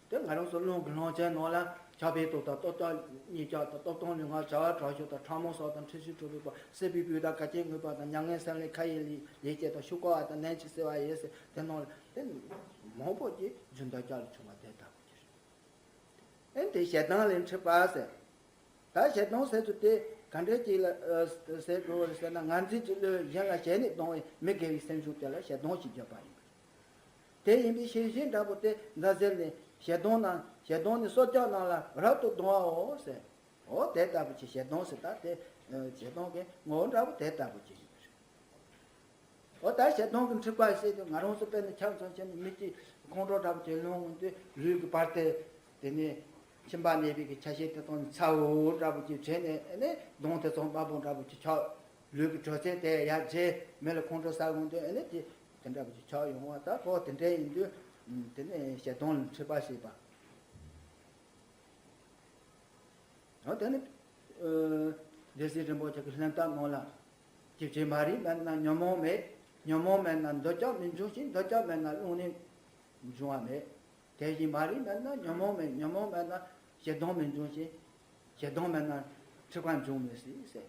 དེ་ང་རང་ཚོ་རླུང་གི་སློང་བྱེད་ནང་ལ་ཆགས་པའི་རྟོག་དང་རྟོག་བཏང་གཉིད་ཆག་དང་རྟོག་བཏང་ལུས་ངག་བྱ་བ་དྲག་ཤུལ་དང་ཕྲ་མོ་སོགས་དང་འཁྲུལ་ཞིག་གྲུབ་པའི་བར། སྲིད་པའི་སྤོས་དང་གད་ཀྱིས་ངུས་པ་དང་མྱ་ངན་སེམས་ལས་ཁ་ཡི་ལས་ལས་སྐྱེས་དང་ཤུགས་ཀ་བ་དང་ནན་གྱིས་བསིལ་བ་ཡིན་ཟེར། དེ་ནང་ལ་དེ་མང་པོ་ཅིག་རྒྱུ་འདོད་ཆགས་ལས་བྱུང་བ་དེ་ལྟ་བུ་ཅིག་རེད། ཨེ་དེ་ཞེ་སྡང་ལས་འཁྲིད་པ་ཟེར། ད་ཞེ་སྡང་ཟེར་དུས་དེ་ག་འདྲས་ཅིག་ལ་ཟེར་དགོས་ཟེར་ན། ངར་འཛིན་གྱི་བློས་གཞན་ལ་ཞེན་ནས་སྡང་བའི་མི་དགེ་བའི་སེམས་བྱུང་དེ་ལ་ཞེ་སྡང་ཞེས་བརྗོད་པ་ཡིན། དེ་ཡིན་པའི་ཤེས་བཞིན་འདྲ་པོ་དེ་མདའ་གཟེར་ནས། ཞེ་སྡང་ན་ཞེ་སྡང་ནི་སྲོག་ཆགས་རྣམས་ལ་རབ་ཏུ་སྡང་བའོ་ཟེར། འོ་དེ་ལྟ་བུ་ཅིག་ཞེ་སྡང་ཟེར། ད་དེ་ཞེ་སྡང་གི་ངོ་བོ་འདྲ་པོ་དེ་ལྟ་བུ་ཅིག་ཡིན་པ་རེད། འོ་ད་ཞེ་སྡང་གི་འཁྲིད་པ་ཟེར་དུས་ང་རང་ཚོ་དཔེར་ན་ཆ་ཚང་བྱས་ནས་མི་གཅིག་ཁོང་ཁྲོ་འདྲ་པོ་ཅིག་སློང་འོང་དུས་ལུས་ཀྱི་བར་དེ་དེ་ནས་མཆིན་པ་གནས་པའི་གི་ཆ་ཤས་དེ་དང་ཚ་བོ་འདྲ་པོ་ཅིག་བྱས་ནས། ཨ་ནི་གདོང་དེ་ཚོ་དམར་པོ་འདྲ་པོ་ཅིག་ཆགས། ལུས་ཀྱི་དྲོད་ཚད་དེ་ཡར་རྒྱས། མི་ལ་ཁོང་ཁྲོ་ཟ་འོང་དུས་ཨ་ནི་དེ་དེ་འདྲ་པོ་ཅིག་ཆགས་ཡོང་བ། ད་ཁོ་དེ་འདྲ་ཡིན་དུས་དེ་ནས་ཞེ་སྡང་ལ་འཁྲིད་པ་ཞེས་པ། འོ་དེ་ནི་སྡེ་སྲིད་རིན་པོ་ཆེ་གི་ལྷན་ཐབས་ནང་ལ། སྐྱེ་བྱེད་མ་རིག་མེད་ན་ཉོན་མོངས་མེད། ཉོན་མོངས་མེད་ན་འདོད་ཆགས་མི་འབྱུང་ཞིང་། འདོད་ཆགས་མེད་ན་རླུང་ནི་འབྱུང་བ་མེད། དེ་བཞིན་མ་རིག་མེད་ན་ཉོན་མོངས་མེད། ཉོན་མོངས་མེད་ན་ཞེ་སྡང་མི་འབྱུང་ཞིང་། ཞེ་སྡང་མེད་ན་འཁྲིད་པ་འབྱུང་མི་སྲིད་ཟེར།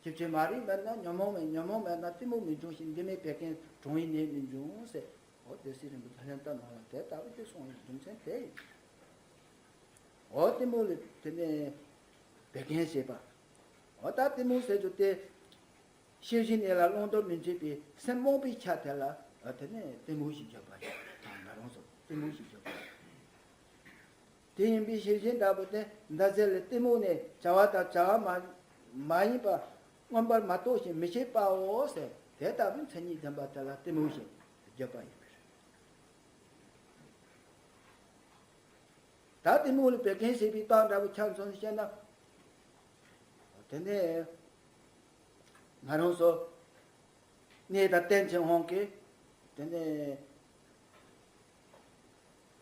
སྐྱེ་བྱེད་མ་རིག་མེད་ན་ཉོན་མོངས་མེད། ཉོན་མོངས་མེད་ན་གཏི་མུག་མི་འབྱུང་ཞིང་། འདི་མེད་བད་ཀན་གྲང་བའི་ནད་མི་འབྱུང་ཟེར། འོ་སྡེ་སྲིད་རིན་པོ་ཆེ་ལྷན་ཐབས་ནང་ལ་དེ་ལྟ་བུ་ཅིག་གསུངས་ཡོད། རྒྱུ་མཚན་དེ་ཡིན། འོ་གཏི་མུག་ལས་དེ་ནས་བད་ཀན་ཞེས་པ། འོ་ད་གཏི་མུག་ཟེར་རྒྱུ་དེ་ཤེས་བཞིན་གནས་ལ་བླང་དོར་མི་འཛིན་པའི་སེམས་རྨོངས་པའི་ཆ་དེ་ལ་དེ་ནས་གཏི་མུག་ཞེས་བརྗོད་པ་ཡིན། ད་ང་རང་ཚོ་གཏི་མུག་ཞེས་བརྗོད་པ་ཡིན། དེ་ཡིན་པའི་ཤེས་བཞིན་འདྲ་པོ་དེ་མདའ་གཟེར་ལས། གཏི་མུག་ནི་བྱ་བ་དང་བྱ་བ་མ་མ་ཡིན་པ་མངོན་པར་མ་རྟོགས་ཤིང་མི་ཤེས་པའོ་ཟེར། དེ་ལྟ་བུའི་མཚན་ཉིད་ལྡན་པ་དེ་ལ་གཏི་མུག་ཞེས་བརྗོད་པ་ཡིན་པས། ད་གཏི་མུག་ལས་བད་ཀན་ཞེས་པའི་རྟགས་འདྲ་པོ་ཆ་མཚོན་བཤད་ན། དེ་ནས་ང་རང་ཚོ་གནས་དང་རྟེན་གྱི་དབང་གིས། དེ་ནས་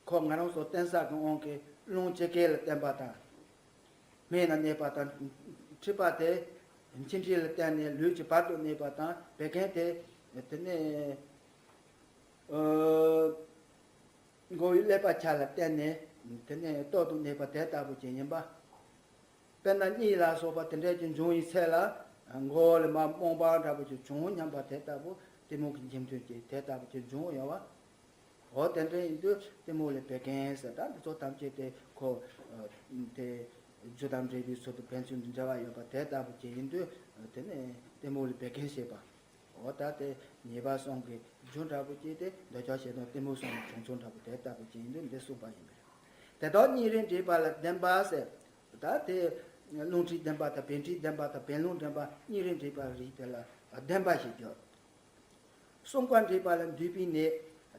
ཁོ་ང་རང་ཚོ་རྟེན་ས་གི་དབང་གིས་རླུང་ལྕེ་སྐེ་ལ་བརྟེན་པ་དང་། སྨད་ན་གནས་པ་དང་། མཁྲིས་པ་དེ་མཆིན་དཀྲིས་ལ་བརྟེན་ནས་ལུས་ཀྱི་བར་དུ་གནས་པ་དང་། བད་ཀན་དེ་དེ་ནས་ཨ་མགོ་བོའི་ཀླད་པ་ཆ་ལ་བརྟེན་ནས་དེ་ནས་ལྟོ་དང་གནས་པ་དེ་ལྟ་བུ་ཅིག་ཡིན་པ། དཔེར་ན་གཉིད་ལ་སོགས་པ་དེ་འདྲ་ཅིག་འབྱུང་བའི་ཚེ་ལ་མགོ་བོ་ལ་མ་རྨོངས་པ་འདྲ་པོ་ཅིག་བྱུང་སྙམ་པ་དེ་ལྟ་བུ། གཏི་མུག་གི་འཇིག་རྟེན་གྱི་དེ་ལྟ་བུ་ཅིག་འབྱུང་ཡོད་པ། འོ་དེ་འདྲ་ཡིན་དུས་གཏི་མུག་ལས་བད་ཀན་ཟེར། ད་འདི་ཚོ་ཐམས་ཅད་དེ་ཁོ་དེ་རྒྱུ་དང་འབྲས་བུའི་ཚུལ་དུ་ཕན་ཚུན་དུ་འབྲེལ་བ་ཡོད་པ་དེ་ལྟ་བུ་ཅིག་ཡིན་དུས། དེ་ནས་གཏི་མུག་ལས་བད་ཀན་ཞེས་པ། འོ་ད་དེ་ཉེས་པ་གསུམ་གྱི་རྒྱུ་འདྲ་པོ་ཅིག་དེ་འདོད་ཆགས་ཞེ་སྡང་གཏི་མུག་གསུམ་གྱི་བྱུང་ཚུལ་འདྲ་པོ་དེ་ལྟ་བུ་ཅིག་ཡིན་དུས་འདི་གསུངས་པ་ཡིན་པས། དེ་དག་གཉིས་རེས་འདྲེས་པ་ལ་ལྡན་པ་ཟེར། ད་དེ་རླུང་མཁྲིས་ལྡན་པ་དང་བད་མཁྲིས་ལྡན་པ་དང་བད་རླུང་ལྡན་པ་གཉིས་རེ་འདྲེས་པ་རིགས་དེ་ལ་ལྡན་པ་ཞེས་བརྗོད། གསུམ་ཀ་འདུས་པ་ལ་འདུས་པའི་ནད།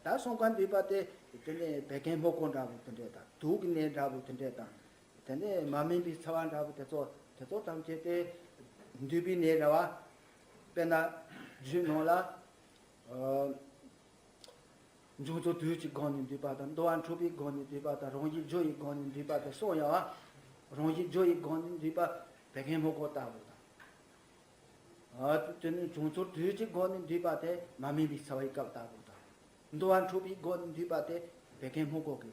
ད་གསུམ་ཀ་འདུས་པ་དེ་དེ་ནས་བད་ཀན་སྨུག་པོ་འདྲ་བོ་དེ་འདྲས་དང་དུག་གི་ནད་འདྲ་བོ་དེ་འདྲས་དང་། དེ་ནས་མ་སྨིན་པའི་ཚ་བ་འདྲ་བོ་དེ་ཚོ་དེ་ཚོ་ཐམས་ཅད་དེ་འདུས་པའི་ནད་རེད་བ། དཔེར་ན་རྒྱུད་ནང་ལ། འབྱུང་ཚུལ་དུས་ཀྱི་སྒོ་ནས་འདུས་པ་དང་། འདུ་བ་འཁྲུགས་པའི་སྒོ་ནས་འདུས་པ་དང་། རང་བཞིན་རྒྱུ་ཡི་སྒོ་ནས་འདུས་པ་དང་གསུངས་ཡོད་བ། རང་བཞིན་རྒྱུ་ཡི་སྒོ་ནས་འདུས་པ་བད་ཀན་སྨུག་པོ་ལྟ་བུ་དང་། ཨ་དེ་ནི་འབྱུང་ཚུལ་དུས་ཀྱི་སྒོ་ནས་འདུས་པ་དེ་མ་སྨིན་པའི་ཚ་བའི་སྐབས་ལྟ་བུ་དང་། འདུ་བ་འཁྲུགས་པའི་སྒོ་ནས་འདུས་པ་དེ་བད་ཀན་སྨུག་པོ་གི་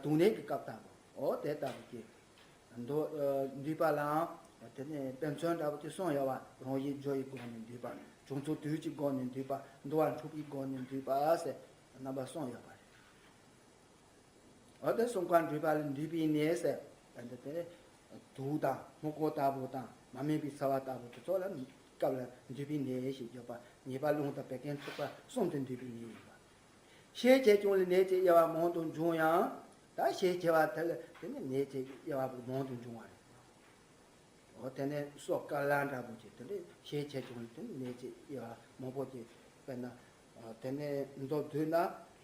དུག་ནད་ཀྱི་སྐབས་ལྟ་བུ། འོ་དེ་ལྟ་བུ་གི་འདུ་འདུས་པ་ལའང་དེ་ནས་དཔེ་མཚོན་འདྲ་བོ་ཅིག་གསུངས་ཡོད་བ། རང་བཞིན་རྒྱུ་ཡི་སྒོ་ནས་འདུས་པ། འབྱུང་ཚུལ་དུས་ཀྱི་སྒོ་ནས་འདུས་པ། འདུ་བ་འཁྲུགས་པའི་སྒོ་ནས་འདུས་པ་ཟེར་རྣམ་པ་གསུངས་ཡོད་པ་རེད། འོ་དེ་གསུམ་ཀ་འདུས་པ་ལ་འདུས་པའི་ནད་ཟེར། ད་འདི་དེ་དུག་དང་སྨུག་པོ་ལྟ་བུ་དང་མ་སྨིན་པའི་ཚ་བ་ལྟ་བུ་དེ་ཚོ་ལ་སྐབས་ལ་འདུས་པའི་ནད་ཞེས་བརྗོད་པ། ཉེས་པ་རླུང་དང་བད་ཀན་འཁྲུགས་པ་གསུམ་དུ་འདུས་པའི་ནད་ཡིན་པ། ཤས་ཆེ་ཆུང་ལ་ནད་ཀྱི་དབྱེ་བ་མང་དུ་འབྱུང་ཡང་། ད་ཤས་ཆེ་བ་དེ་ལ་དེ་ནི་ནད་ཀྱི་དབྱེ་བ་མང་དུ་འབྱུང་བ་རེད། འོ་དེ་ནས་སྲོག་དཀར་ལ་འདྲ་པོ་ཅིག་དེ་འདྲའི་ཤས་ཆེ་ཆུང་ལ་དེ་ནས་ནད་ཀྱི་དབྱེ་བ་མང་པོ་ཅིག། དཔེར་ན། འོ་དེ་ནས་མདོར་བསྡུས་ན་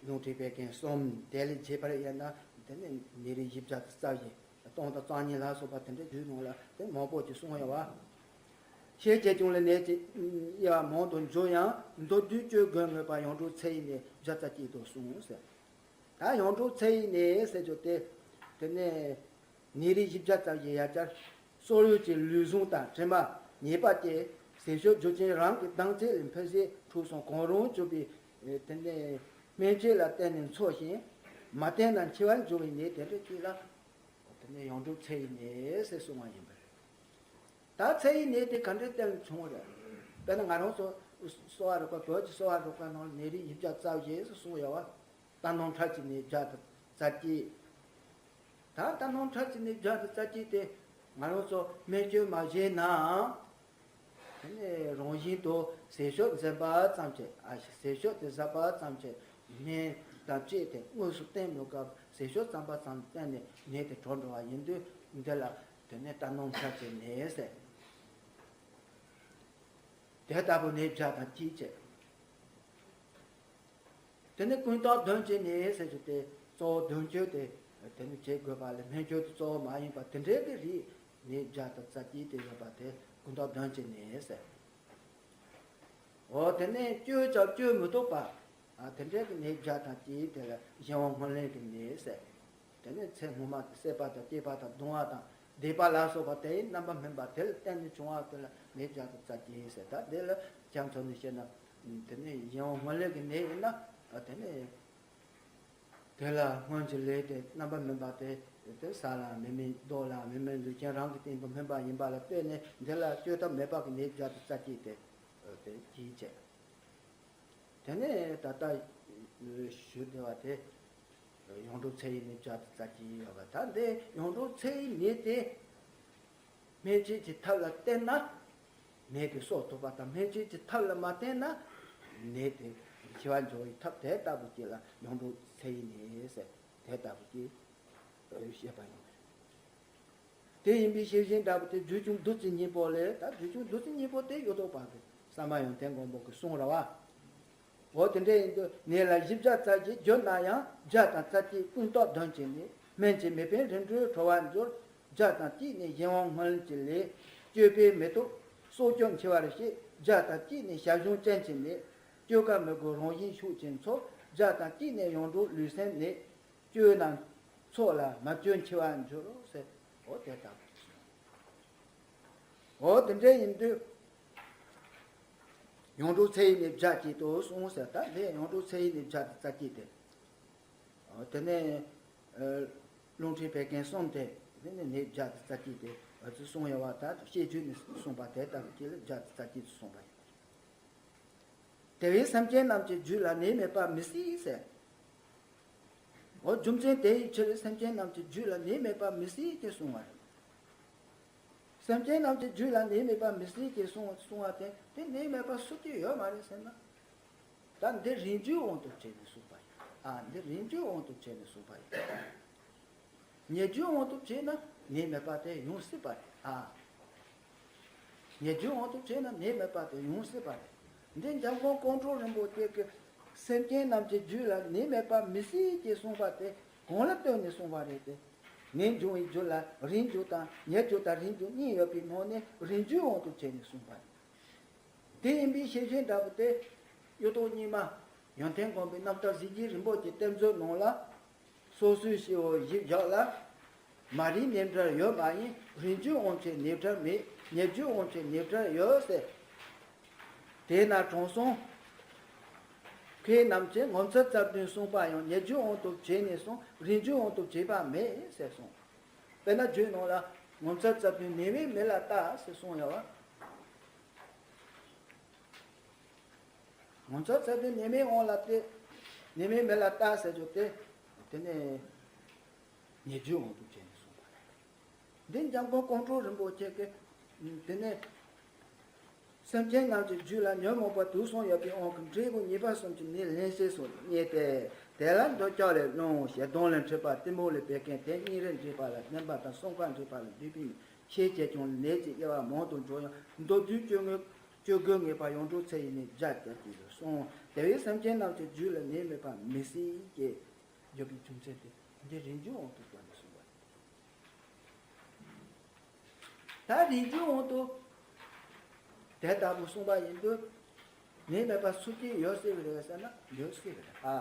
རླུང་མཁྲིས་བད་ཀན་གསུམ། དེ་ལས་རྒྱས་པར་དབྱེ་ན་དེ་ནས་ནད་རིགས་བཞི་བརྒྱ་དང་རྩ་བཞི། སྟོང་དང་རྩ་གཉིས་ལ་སོགས་པ་དེ་འདྲའི་རྒྱུད་ནང་ལ་དེ་མང་པོ་ཅིག་གསུངས་ཡོད་བ། ཤས་ཆེ་ཆུང་ལ་ནད་ཀྱི་དབྱེ་བ་མང་དུ་འབྱུང་ཡང་། མདོར་བསྡུས་བཅོས་དགོས་ངེས་པ་ཡོངས་གྲུབ་མཚན་ཡི་ནད་བརྒྱ་རྩ་གཅིག་ཏུ་གསུངས་ཟེར། ད་ཡོངས་གྲུབ་མཚན་ཡི་ནད་ཟེར་རྒྱུ་དེ། དེ་ནས་ནད་རིགས་བཞི་བརྒྱ་རྩ་བཞི་ཡ་གྱལ། སོག་ཡུལ་གྱི་ལུས་ཟུངས་དང་དྲི་མ་ཉེས་པ་བཅས་ཟས་སྤྱོད་རྒྱུ་རྐྱེན་རང་གི་གདངས་ཚད་ལས་འཕེལ་ཟད་འཁྲུགས་སོང་གང་རུང་བྱུང་བའི་དེ་ནས་སྨན་བཅོས་ལ་བརྟེན་ནས་འཚོ་ཞིང་མ་བསྟེན་ན་འཆི་བར་འགྱུར་བའི་ནད་དེ་འདྲ་ཅིག་ལ་དེ་ནས་ཡོངས་གྲུབ་མཚན་ཡི་ནད་ཟེར་གསུངས་པ་ཡིན་པ་རེད། ད་མཚན་ཡི་ནད་དེ་ག་འདྲའི་སྟེང་བྱུང་བ་རེད། དཔེར་ན་ང་རང་ཚོ་གསོ་བ་རིག་པ་བོད་ཀྱི་གསོ་བ་རིག་པ་ནང་ནད་རིགས་བཞི་བརྒྱ་རྩ་བཞི་ཟེར་གསུངས་ཡོད་བ། རྟ་ནོར་འཕྲལ་གྱི་ནད་བརྒྱ་དང་རྩ་གཅིག། ད་རྟ་ནོར་འཕྲལ་གྱི་ནད་བརྒྱ་དང་རྩ་གཅིག་དེ་ང་རང་ཚོ་སྨན་བཅོས་མ་བྱས་ནའང་། དེ་ནས་རང་བཞིན་དུ་ཟས་སྤྱོད་འཛེམ་པ་ཙམ་གྱིས། ཨ་ཟས་སྤྱོད་དེ་ཟབ་པ་ཙམ་གྱིས་སྨན་དང་བཅས་ཏེ་དངོས་སུ་བསྟེན་མེད་སྐབས་ཟས་སྤྱོད་ཙམ་པ་ཙམ་བསྟེན་ནས་ནད་དེ་གྲོལ་འགྲོ་བ་ཡིན་དུས། འདི་ལ་དེ་ནས་རྟ་ནོར་འཕྲལ་གྱི་ནད་ཟེར། དེ་ལྟ་བུ་ནད་བརྒྱ་དང་གཅིག་བྱས། དེ་ནས་ཀུན་རྟོག་གདོན་གྱི་ནད་ཟེར་རྒྱུ་དེ་གཙོ་བོ་གདོན་བཅོས་དེ་དེ་ནས་བྱེད་དགོས་པ་ལས་སྨན་བཅོས་དེ་གཙོ་བོ་མ་ཡིན་པ་དེ་འདྲའི་གི་རིགས་ནད་བརྒྱ་དང་རྩ་གཅིག་དེ་ཡོད་པ་དེ་ཀུན་རྟོག་གདོན་གྱི་ནད་ཟེར། འོ་དེ་ནས་བཅོས་ཀྱང་བཅོས་མི་ཐུབ་པ། ཨ་དེ་འདྲའི་གི་ནད་བརྒྱ་དང་གཅིག་དེ་ལ་གཞན་དབང་སྔོན་ལེན་གྱི་ནད་ཟེར། དེ་ནས་ཚེ་སྔོན་མ་དེ་སྲེད་པ་དང་སྐྱེས་པ་དང་གདུང་བ་དང་སྡིག་པ་ལ་སོགས་པ་དེའི་རྣམ་པ་སྨིན་པ་དེ་ལ་བརྟེན་ནས་བྱུང་བ་དེ་ལ་ནད་བརྒྱ་དང་རྩ་གཅིག་ཟེར། ད་དེ་ལ་རྒྱ་མཚོ་ནས་བཤད་ན། དེ་ནས་གཞན་དབང་སྔོན་ལེན་གྱི་ནད་ཡིན་ན། ཨ་དེ་ནས་དེ་ལ་སྔོན་གྱི་ལས་དེ་རྣམ་པ་སྨིན་པ་དེ་དེ་ས་ལ་མི་སྨིན། རྡོ་ལ་མི་སྨིན། ལུས་ཅན་རང་གི་སྟེང་དུ་སྨིན་པ་ཡིན་པ་ལ་ལྟོས་ནས་འདི་ལ་བཅོས་ཐབས་མེད་པ་གི་ནད་བརྒྱ་དང་རྩ་གཅིག་དེ་དེ་གཅིག་བྱས། དེ་ནས་ད་ལྟ་ཞུ་བདེ་བ་དེ་ཡོངས་གྲུབ་མཚན་ཡི་ནད་བརྒྱ་དང་རྩ་གཅིག་ཡོད་པ། ད་འདི་ཡོངས་གྲུབ་མཚན་ཡི་ནད་དེ་སྨན་བཅོས་ཀྱི་ཐབས་ལ་བརྟེན་ན་ནད་དེ་གསོ་ཐུབ་པ་དང་། སྨན་བཅོས་ཀྱི་ཐབས་ལ་མ་བརྟེན་ན་ནད་དེ་འཆི་བར་འགྱུར་བའི་ཐབས་དེ་ལྟ་བུ་ཅིག་ལ་ཡོངས་གྲུབ་མཚན་ཡི་ནད་ཟེར་དེ་ལྟ་བུ་ཅིག་བཤད་པ་ཡིན། དེ་ཡིན་པའི་ཤེས་བཞིན་འདྲ་པོ་དེ་རྒྱུད་ཆུང་བདུད་རྩི་སྙིང་པོ་ལས། ད་རྒྱུད་ཆུང་བདུད་རྩི་སྙིང་པོ་དེ་ཡོད་དོ་བ་གི་ས་མ་ཡོན་ཏན་མགོན་པོ་གི་གསུང་ར་བ། འོ་དེ་འདྲ་ཡིན་དུས་ནད་ལ་བཞི་བརྒྱ་རྩ་བཞི་བརྗོད་ན་ཡང་། བརྒྱ་དང་རྩ་གཅིག་ཀུན་རྟོག་གདོན་གྱི་ནད། སྨན་གྱི་མེ་འཕེན་རིམ་གྲོས་གྲོལ་བར་འགྱུར། བརྒྱ་དང་གཅིག་ནི་གཞན་དབང་སྔོན་གྱི་ལས། བཅོས་པས་མི་ཐུབ་སྲོག་སྐྱོབ་འཆི་བར་བྱེད། བརྒྱ་དང་གཅིག་ནི་ཞར་བྱུང་རྐྱེན་གྱི་ནད། བཅོས་ཀ་མི་དགོས་རང་བཞིན་ཤུགས་ཀྱིས་འཚོ། བརྒྱ་དང་གཅིག་ནི་ཡོངས་གྲུབ་ལུས་སེམས་ནད། བཅོས་རྣམས་ཚོགས་ལ་མ་བཅོས་འཆི་བར་འགྱུར་རོ་ཟེར། འོ་དེ་ལྟ་བུ་གསུངས། འོ་དེ་འདྲ་ཡིན་དུས་ཡོངས་གྲུབ་མཚན་ཡི་ནད་བརྒྱ་གཅིག་ཏུ་གསུངས་ཟེར། ད་འདི་ཡོངས་གྲུབ་མཚན་ཡི་ནད་བརྒྱ་དང་རྩ་གཅིག་དེ། འོ་དེ་ནས་རླུང་མཁྲིས་བད་ཀན་གསུམ་དེ། དེ་ནས་ནད་བརྒྱ་དང་རྩ་གཅིག་དེ་འོ་ཚོད་གསུངས་ཡོད་བ། ད་བཤད་རྒྱུད་ནས་གསུངས་པ་དེ་ལྟ་བུ་ཅིག་ལ་བརྒྱ་དང་རྩ་གཅིག་ཏུ་གསུངས་པ་ཡིན། དེ་བས་སེམས་ཅན་རྣམས་ཀྱི་རྒྱུད་ལ་ནད་མེད་པ་མི་སྲིད་ཟེར། འོ་རྒྱུ་མཚན་དེ་ཡི་ཕྱིར་སེམས་ཅན་རྣམས་ཀྱི་རྒྱུད་ལ་ནད་མེད་པ་མི་སྲིད་ཅེས་གསུངས་པ་རེད། སེམས་ཅན་རྣམས་ཀྱི་རྒྱུད་ལ་ནད་མེད་པ་མི་སྲིད་ཅེས་གསུངས་གསུངས་པ་དེ་དེ་ནད་མེད་པ་སུ་གཅིག་ཡོད་མ་རེད་ཟེར་ན། ད་འདི་རིང་རྒྱུའི་དབང་དུ་བྱས་ནས་གསུངས་པ་ཡིན། ཨ་འདི་རིང་རྒྱུའི་དབང་དུ་བྱས་ནས་གསུངས་པ་ཡིན། ཉེ་རྒྱུའི་དབང་དུ་བྱས་ན་ ནད་མེད་པ་དེ་ཡོང་སྲིད་པ་རེད་ཨ། ཉེ་རྒྱུའི་དབང་དུ་བྱས་ན་ནད་མེད་པ་དེ་ཡོང་སྲིད་པ་རེད། འདི་འཇམ་མགོན་ཀོང་སྤྲུལ་རིན་པོ་ཆེ་གིས་སེམས་ཅན་རྣམས་ཀྱི་རྒྱུད་ལ་ནད་མེད་པ་མི་སྲིད་ཅེས་གསུངས་པ་དེ་གང་ལ་ལྟོས་ནས་གསུངས་པ་རེད་དེ། ནད་འབྱུང་བའི་རྒྱུ་ལ་རིང་རྒྱུ་དང་ཉེ་རྒྱུ་དང་རིང་རྒྱུ་གཉིས་ཡོད་པའི་ནང་ནས་རིང་རྒྱུའི་དབང་དུ་བྱས་ནས་གསུངས་པ་རེད། དེ་ཡིན་པའི་ཤེས་བཞིན་འདྲ་པོ་དེ་གཡུ་ཐོག་རྙིང་མ་ཡོན་ཏན་སྒོམ་པའི་རྣམ་ཐར་གཟི་བརྗིད་རིན་པོ་ཆེའི་གཏེར་མཛོད་ནང་ལ། སོ་སོའི་སྐྱེ་བོ་བཞི་བཞག་ལ། མ་རིག་ནས་བྲལ་ཡོད་མ་ཡིན། རིང་རྒྱུའི་དབང་ཆེན་ནས་བྲལ་མེད། ཉེ་རྒྱུའི་དབང་ཆེན་ནས་བྲལ་ཡོད་ཟེར། དེས་ན་དྲང་སྲོང་མཁས་རྣམས་ཀྱིས་ངོ་མཚར་རྩ་བདུན་གསུངས་པ་ཡང་ཉེ་རྒྱུའི་དབང་དུ་བྱས་ནས་སོང་། རིང་རྒྱུའི་དབང་དུ་བྱས་པ་མེད་ཟེར་གསུངས། དཔེར་ན་རྒྱུད་ནང་ལ་ངོ་མཚར་རྩ་བདུན་ནད་མེད་མེ་ལ་བཏགས་ཟེར་གསུངས་ཡོད་བ། ངོ་མཚར་རྩ་བདུན་ནད་མེད་དབང་ལ་བལྟས། ནད་མེད་མེ་ལ་བཏགས་ཟེར་རྒྱུ་དེ། དེ་ནས་ཉེ་རྒྱུའི་དབང་དུ་བྱས་ནས་གསུངས་པ་རེད། འདི་འཇམ་མགོན་ཀོང་སྤྲུལ་རིན་པོ་ཆེ་གིས། དེ་ནས་སེམས་ཅན་རྣམས་ཀྱི་རྒྱུད་ལ་ཉོན་མོངས་པ་དུག་གསུམ་ཡོད་པའི་དབང་གིས་འབྲས་བུ་ཉེས་པ་གསུམ་གྱི་ནད་ལན་ཤེས་སུ་རྙེད་དེ། དེ་ལ་འདོད་ཆགས་ལས་རླུང་ཞེ་སྡང་ལས་འཁྲིད་པ་གཏི་མུག་ལས་བད་ཀན་དེ་གཉིས་རེ་འདྲེས་པ་ལ་བདེན་པ་དང་གསུམ་ཀ་འདྲེས་པ་ལ་འདུས་པའི་ནད། ཤས་ཆེ་ཆུང་ནད་ཀྱི་དབྱེ་བ་མང་དུ་འཇོག་ཡང་མདོར་བསྡུས་སྤྱོད་ངན་སྤྱོད་དགུ་ངེས་པ་ཡོངས་གྲོལ་ཚེ་ཡི་ནད་བརྒྱ་རྒྱབ་ཀྱི་ཡོད་གསུངས། དེ་བས་སེམས་ཅན་རྣམས་ཀྱི་རྒྱུད་ལ་ནད་མེད་པ་མི་སྲིད་ཅེས་བརྗོད་པའི་རྒྱུ་མཚན་དེ་འདི་རིང་རྒྱུའི་དབང་དུ་བཏང་ནས་གསུངས་པ་རེད། ད་རིང་རྒྱུའི་དབང་དུ་དེ་ལྟ་བུ་གསུངས་པ་ཡིན་དུས་ནད་མེད་པ་སུ་གཅིག་ཡོད་སྲིད་ཀྱི་རེད་ཟེར་ན་ཡོད་སྲིད་ཀྱི་རེད་ཨ།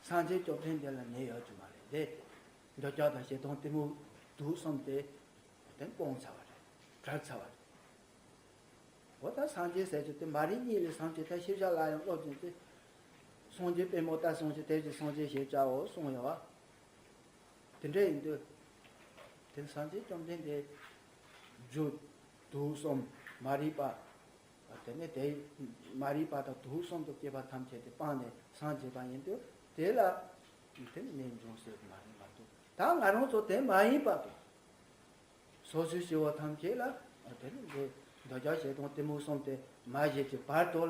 སངས་རྒྱས་བཅོམ་ལྡན་འདས་ལ་ནད་ཡོད་རྒྱུ་མ་རེད་དེ། འདོད་ཆགས་དང་ཞེ་སྡང་གཏི་མུག་དུག་གསུམ་དེ། དེ་སྤངས་ཚར་བ་རེད། བྲལ་ཚར་བ་རེད། འོ་ད་སངས་རྒྱས་ཟེར་རྒྱུ་དེ་མ་རིག་གཉིད་ལས་སངས་རྒྱས་ད་ཤེས་བྱ་ལ་ཡང་སློབ་ཅིང་དེ། སངས་རྒྱས་པད་མོ་ལྟར་སངས་རྒྱས་དེ་བཞིན་སངས་རྒྱས་ཞེས་བྱའོ་གསུངས་ཡོད་བ། དེ་འདྲ་ཡིན་དུས། དེ་སངས་རྒྱས་བཅོམ་ལྡན་འདས་རྒྱུ་དུག་གསུམ་མ་རིག་པ། དེ་ནས་དེ་མ་རིག་པ་དང་དུག་གསུམ་དུ་སྐྱེས་པ་ཐམས་ཅད་དེ་སྤངས་ནས་སངས་རྒྱས་པ་ཡིན་དུས་དེ་ལ་དེ་ནས་འབྱུང་སྲིད་མ་རེད་མ་གཏོགས་ད་ང་རང་ཚོ་དེ་མ་ཡིན་པ་དང་། སོ་སོའི་སྐྱེ་བོ་ཐམས་ཅད་ལ་དེ་ནི་འདི་འདོད་ཆགས་ཞེ་སྡང་གཏི་མུག་གསུམ་དེ་མ་བཞེས་ཀྱི་བར་དུ་ལ་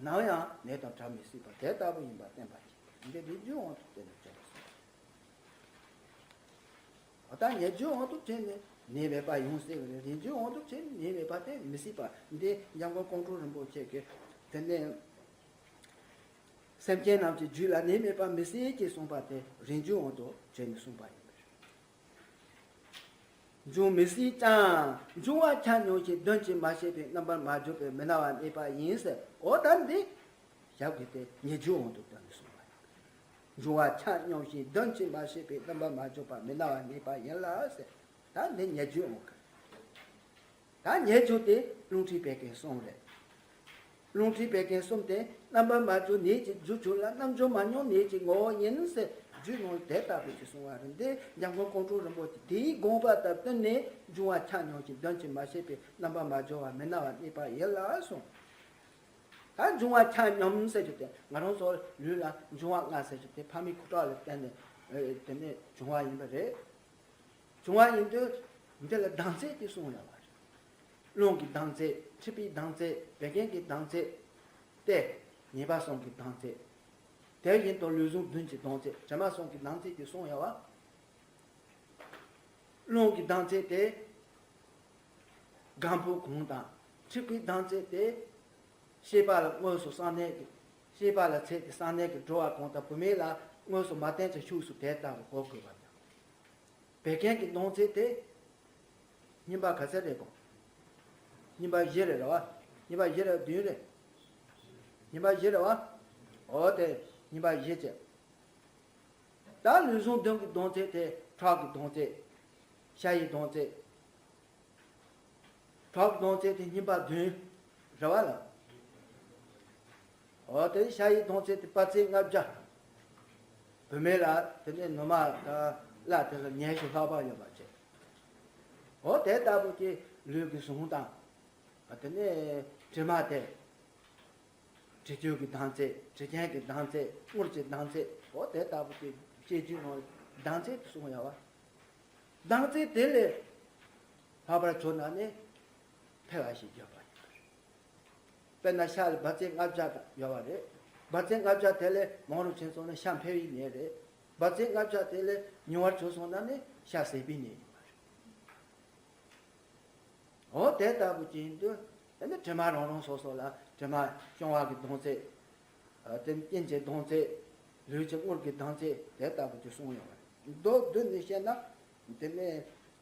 ནམ་ཡང་ནད་དང་བྲལ་མི་སྲིད་པ་དེ་ལྟ་བུ་ཡིན་པ་བསྟན་པ་ཅིག་འདི་རིགས་རྒྱུན་དབང་དུ་བསྟན་ནས་བྱུང་བ་སོང་། འོ་ད་ཉེ་རྒྱུའི་དབང་དུ་བྱས་ནས་ནད་མེད་པ་ཡོང་སྲིད་པ་རེད། རིང་རྒྱུའི་དབང་དུ་བྱས་ནས་ནད་མེད་པ་དེ་མི་སྲིད་པ་འདི་འཇམ་མགོན་ཀོང་སྤྲུལ་རིན་པོ་ཆེ་གིས་དེ་ནས་སེམས་ཅན་རྣམས་ཀྱི་རྒྱུད་ལ་ནད་མེད་པ་མི་སྲིད་ཅེས་གསུངས་པ་དེ་རིང་རྒྱུའི་དབང་དུ་བྱས་ནས་གསུངས་པ་ཡིན་པ་རེད། འབྱུང་མི་སྲིད་ཀྱང་འབྱུང་བ་ཆ་སྙོམས་ཤིང་དོན་གྱིས་མ་ཤེས་པའི་རྣམ་པར་མ་གྱུར་པའི་མི་སྣང་བ་གནས་པ་ཡིན་ཟེར། འོ་ད་འདི་ཞབས་ཀྱི་དེ་ཉེ་རྒྱུའི་དབང་དུ་བཏང་ནས་གསུངས་པ་ཡིན། འབྱུང་བ་ཆ་སྙོམས་ཤིང་དོན་གྱིས་མ་ཤེས་པའི་རྣམ་པར་མ་གྱུར་པ་མི་སྣང་བ་གནས་པ་ཡིན་ལ་ཟེར། ད་འདི་ཉེ་རྒྱུའི་དབང་གི། ད་ཉེ་རྒྱུ་དེ་རླུང་མཁྲིས་བད་ཀན་གསུམ་རེད། རླུང་མཁྲིས་བད་ཀན་གསུམ་དེ་རྣམ་པར་མ་གྱུར་ནད་ཀྱི་རྒྱུ་ཆོས་ལ་རྣམ་འཇོག་མ་སྙོམས་ནད་ཀྱི་ངོ་བོ་ཡིན་ཟེར་རྒྱུད་ནང་དེ་ལྟ་བུ་ཞིག་གསུངས་པ་རེད། འདི་འཇམ་མགོན་ཀོང་སྤྲུལ་རིན་པོ་ཆེ་དེའི་དགོངས་པ་དང་བསྟུན་ནས་འབྱུང་བ་ཆ་སྙོམས་ཤིང་དོན་གྱིས་མ་ཤེས་པའི་རྣམ་པར་མ་གྱུར་པ་མི་སྣང་བ་གནས་པ་ཡིན་ལ་གསུངས། ད་འབྱུང་བ་ཆ་སྙོམས་ཟེར་རྒྱུ་དེ་ང་རང་ཚོ་ལུས་ལ་འབྱུང་བ་ལྔ་ཟེར་རྒྱུ་དེ་ཕ་མའི་ཁུ་ཁྲག་ལ་བརྟེན་ནས་དེ་ནས་བྱུང་བ་ཡིན་པ་རེད། བྱུང་བ་ཡིན་དུས་འདི་ལ་ལྡང་ཚད་དེ་གསུངས་ཡོད་པ་རེད། རླུང་གི་ལྡང་ཚད། མཁྲིས་པའི་ལྡང་ཚད། བད་ཀན་གྱི་ལྡང་ཚད། སྟེ། ཉེས་པ་གསུམ་གྱི་ལྡང་ཚད། དེ་བཞིན་དུ་ལུས་ཟུངས་བདུན་གྱི་ལྡང་ཚད། དྲི་མ་གསུམ་གྱི་ལྡང་ཚད་དེ་གསུངས་ཡོད་པ། རླུང་གི་ལྡང་ཚད་དེ། སྒམ་པོ་གང་དང་། མཁྲིས་པའི་ལྡང་ཚད་དེ། ཤེས་པ་ལ་དངོས་སུ་གསང་གནས་ཀྱི། ཤེས་པ་ལ་ཚད་དེ་གསང་གནས་ཀྱི་སྒྲོ་བ་གང་དང་བུད་མེད་ལ་དངོས་སུ་མ་བསྟན་ཅིང་ཤུགས་སུ་དེ་ལྟ་བུ་གོ་དགོས་པ་དང་། བད་ཀན་གྱི་ལྡང་ཚད་དེ། སྙིམ་པ་ག་ཚད་རེད་གོ། སྙིམ་པ་བཞི་རེད་རེད་བ། སྙིམ་པ་བཞི་རེད་བདུན་རེད། སྙིམ་པ་བཞི་རེད་བ། འོ་དེ་སྙིམ་པ་བཞི་བྱས། ད་ལུས་ཟུངས་བདུན་གྱི་ལྡང་ཚད་དེ་ཁྲག་གི་ལྡང་ཚད། ཤ་ཡི་ལྡང་ཚད། ཁྲག་གི་ལྡང་ཚད་དེ་སྙིམ་པ་བདུན། རེད་བ་ལ། འོ་དེ་ཤ་ཡི་ལྡང་ཚད་དེ་དཔག་ཚད་ལྔ་བརྒྱ། བུད་མེད་ལ་དེ་ནས་ནུ་མ་དང་བླ་དེ་ལ་ཉི་ཤུ་ལྷག་པ་ཡོད་པ་བྱས། འོ་དེ་ལྟ་བུ་གི་ལུས་ཀྱི་ཟུངས་དང་། དེ་ནས་དྲི་མ་དེ། དྲི་ཆུ་གི་ལྡང་ཚད། དྲི་ཆེན་གྱི་ལྡང་ཚད། དངུལ་གྱི་ལྡང་ཚད། འོ་དེ་ལྟ་བུ་གི་སྐྱེ་རྒྱུའི་ནང་ལྡང་ཚད་དུ་གསུངས་ཡོད་པ། ལྡང་ཚད་དེ་ལས་ལྷག་པར་བྱུང་ན་ནི་འཕེལ་བ་ཞིག་ཡོད་པ་ཡིན་པ་རེད། དཔེར་ན་ཤ་ལ་འབར་ཚད་ལྔ་བརྒྱ་ཡོད་པ་རེད། འབར་ཚད་ལྔ་བརྒྱ་དེ་ལས་མང་རུ་ཕྱིན་སོང་ན་ཤ་འཕེལ་བའི་ནད་རེད། བ་ཚན་ལྔ་བརྒྱ་དེ་ལས་ཉུང་བར་གྱུར་སོང་ན་ནི་ཤ་ཟད་པའི་ནད་ཡིན་པ་རེད། འོ་དེ་ལྟ་བུ་ཅིག་ཡིན་དུས་དེ་ནི་དྲི་མ་རང་རང་སོ་སོ་ལ་དྲི་མ་བྱུང་བ་གི་ལྡང་ཚད། ཨ་དེ་ནི་རྐྱེན་གྱི་ལྡང་ཚད། ལུས་ཀྱི་དངུལ་གྱི་ལྡང་ཚད་དེ་ལྟ་བུ་ཅིག་གསུངས་ཡོད་པ་རེད། མདོར་བསྡུས་ནས་བཤད་ན་དེ་ནི་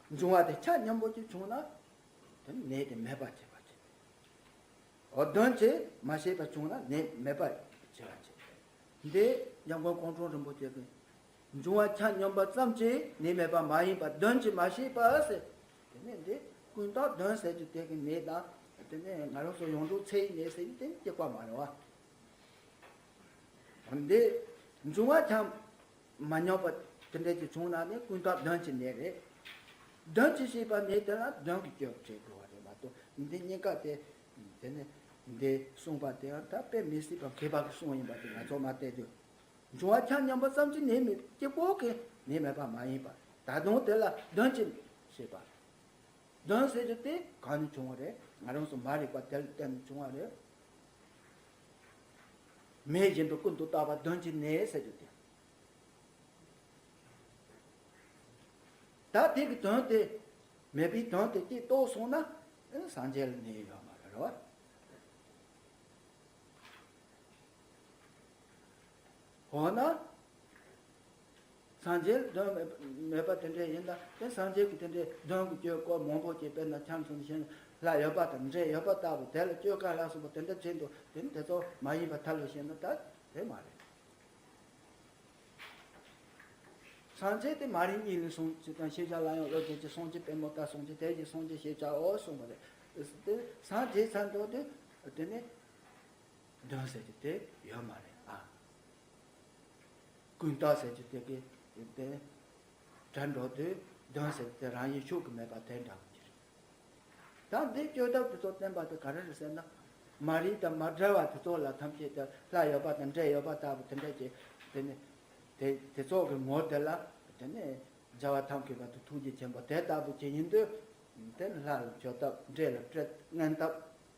འབྱུང་བ་དེ་ཆ་མཉམ་པོ་ཅིག་བྱུང་ན་དེ་ནི་ནད་དེ་མེད་པར་བྱེད་པ་ཅིག་འོ་གདོན་གྱིས་མ་ཤེས་པ་བྱུང་ན་ནད་མེད་པར་བྱེད་པ་བྱེད། འདི་འཇམ་མགོན་ཀོང་སྤྲུལ་རིན་པོ་ཆེ་གིས་འབྱུང་བ་ཆ་མཉམ་པ་ཙམ་གྱིས་ནད་མེད་པ་མ་ཡིན་པར་གདོན་གྱིས་མ་ཤེས་པ་ཟེར། དེ་ནས་འདི་ཀུན་བརྟགས་གདོན་ཟེར་རྒྱུ་དེ་གི་ནད་དང་དེ་ནས་ང་རང་ཚོ་ཡོངས་གྲུབ་ཚེ་ཡི་ནད་ཟེར་རྒྱུ་དེ་གཅིག་པ་མ་རེད་བ། འདི་འབྱུང་བ་ཆ་མ་མཉམ་པ་དེ་འདྲ་ཅིག་བྱུང་ན་ནི་ཀུན་བརྟགས་གདོན་གྱི་ནད་རེད། གདོན་གྱིས་བྱས་པ་ནི་དེ་ལ་གདོན་གྱི་སྐྱོན་འབྱེད་དགོས་པ་རེད་མ་གཏོགས་འདི་གཉིས་ཀ་དེ་དེ་ནི་འདི་གསུངས་པ་དེ་ཡང་ད་དཔེ་མི་སྲིད་པ་མཁས་པ་གིས་གསུངས་ཡིན་པ་དེ་ང་ཚོ་མ་བལྟས་དུས། འབྱུང་བ་ཆ་མཉམ་པ་ཙམ་གྱིས་ནད་མེད་གཅིག་པོ་གིས་ནད་མེད་པ་མ་ཡིན་པ། ད་དུང་དེ་ལ་གདོན་གྱིས་བྱས་པ། གདོན་ཟེར་རྒྱུ་དེ་གང་ནས་བྱུང་བ་རེད། ང་རང་ཚོ་མ་རིག་པ་དེ་ལ་བརྟེན་ནས་བྱུང་བ་རེད། མེད་བཞིན་དུ་ཀུན་ཏུ་བརྟགས་པ་གདོན་གྱི་ནད་ཟེར་རྒྱུ་དེ། ད་དེ་གི་དོན་དེ་མེད་པའི་དོན་དེ་གཅིག་རྟོགས་སོང་ན་སངས་རྒྱས་ལ་ནད་ཡོད་མ་རེད་བ། འོ་ན། སངས་རྒྱས་ལ་གདོན་མེད་མེད་པ་དེ་འདྲ་ཡིན་ད་དེ་སངས་རྒྱས་ཀྱི་དེ་འདྲའི་གདོན་གྱི་སྐྱོན་སྐོར་མང་པོ་ཅིག་དཔེར་ན་ཁྱམས་སུ་ཞིང་ལྷ་ཡོད་པ་དང་འདྲེ་ཡོད་པ་ལྟ་བུ་དེ་ལ་སྐྱོན་ག་ལ་སོགས་པ་དེ་འདྲ་བྱེད་འདུག་དེ་ནི་དེ་ཚོ་མ་ཡིན་པ་ཐལ་ལོ་ཞེ་ན་ད་དེ་མ་རེད། སངས་རྒྱས་དེ་མ་རིག་གཉིད་ལས་སོང་ཅི་དང་ཤེས་བྱ་ལ་ཡང་བློ་སྐྱེད་ཀྱི་སངས་རྒྱས་པད་མོ་ལྟར་སངས་རྒྱས་དེ་ཡི་སངས་རྒྱས་ཤེས་བྱའོ་གསུངས་པ་རེད། དེ་སངས་རྒྱས་ཚར་འགྲོ་དུས་དེ་ནི། གདོན་ཟེར་རྒྱུ་དེ་ཡོད་མ་རེད་ཨ། ཀུན་བརྟགས་ཟེར་རྒྱུ་དེ་གི་དེ་དྲན་འགྲོ་དུས་གདོན་ཟེར་རྒྱུ་དེ་རང་བཞིན་ཤུགས་ཀྱིས་མེད་པ་དེ་འདྲ་བོ་ཅིག་རེད། ད་འདི་བཅོས་ཐབས་དེ་ཚོ་བསྟན་པ་དེ་ག་རེ་རེད་ཟེར་ན། མ་རིག་དང་མ་བྲལ་བ་དེ་ཚོ་ལ་ཐམས་ཅད་དེ་ལྷ་ཡོད་པ་དང་འདྲེ་ཡོད་པ་ལྟ་བུ་དེ་འདྲ་ཅིག་དེ་ནི་དེ་དེ་ཚོ་གི་ངོ་དེ་ལ་དེ་ནི། རྒྱལ་བ་ཐབས་མཁས་པ་དང་ཐུགས་རྗེ་ཆེན་པོ་དེ་ལྟ་བུ་ཅིག་ཡིན་དུས། དེ་ནི་ལྷ་ལ་མཆོད་ཐབས་འདྲེ་ལ་བསྐྲད་མངོན་ཐབས།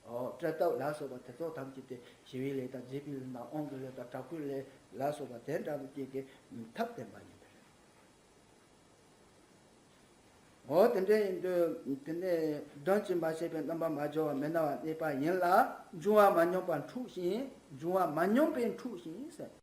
ཨོ་བསྐྲད་ཐབས་ལ་སོགས་པ་དེ་ཚོ་ཐམས་ཅད་དེ་ཞི་བའི་ལས་དང་བརྗིད་པའི་ལས་དང་དབང་གི་ལས་དང་དྲག་པོའི་ལས་ལ་སོགས་པ་དེ་འདྲ་བུ་ཅིག་གི་ཐབས་བསྟན་པ་ཡིན་པ་རེད། ཨོ་དེ་འདྲ་ཡིན་དུས་དེ་ནས་གདོན་གྱིས་མ་ཤེས་པའི་རྣམ་པར་མ་སྦྱོར་བ་མི་སྣང་བར་གནས་པ་ཡིན་ལ་འབྱུང་བ་མ་མྱོང་པར་འཁྲུགས་ཤིང་འབྱུང་བ་མ་མྱོང་པས་འཁྲུགས་ཤིང་ཟེར།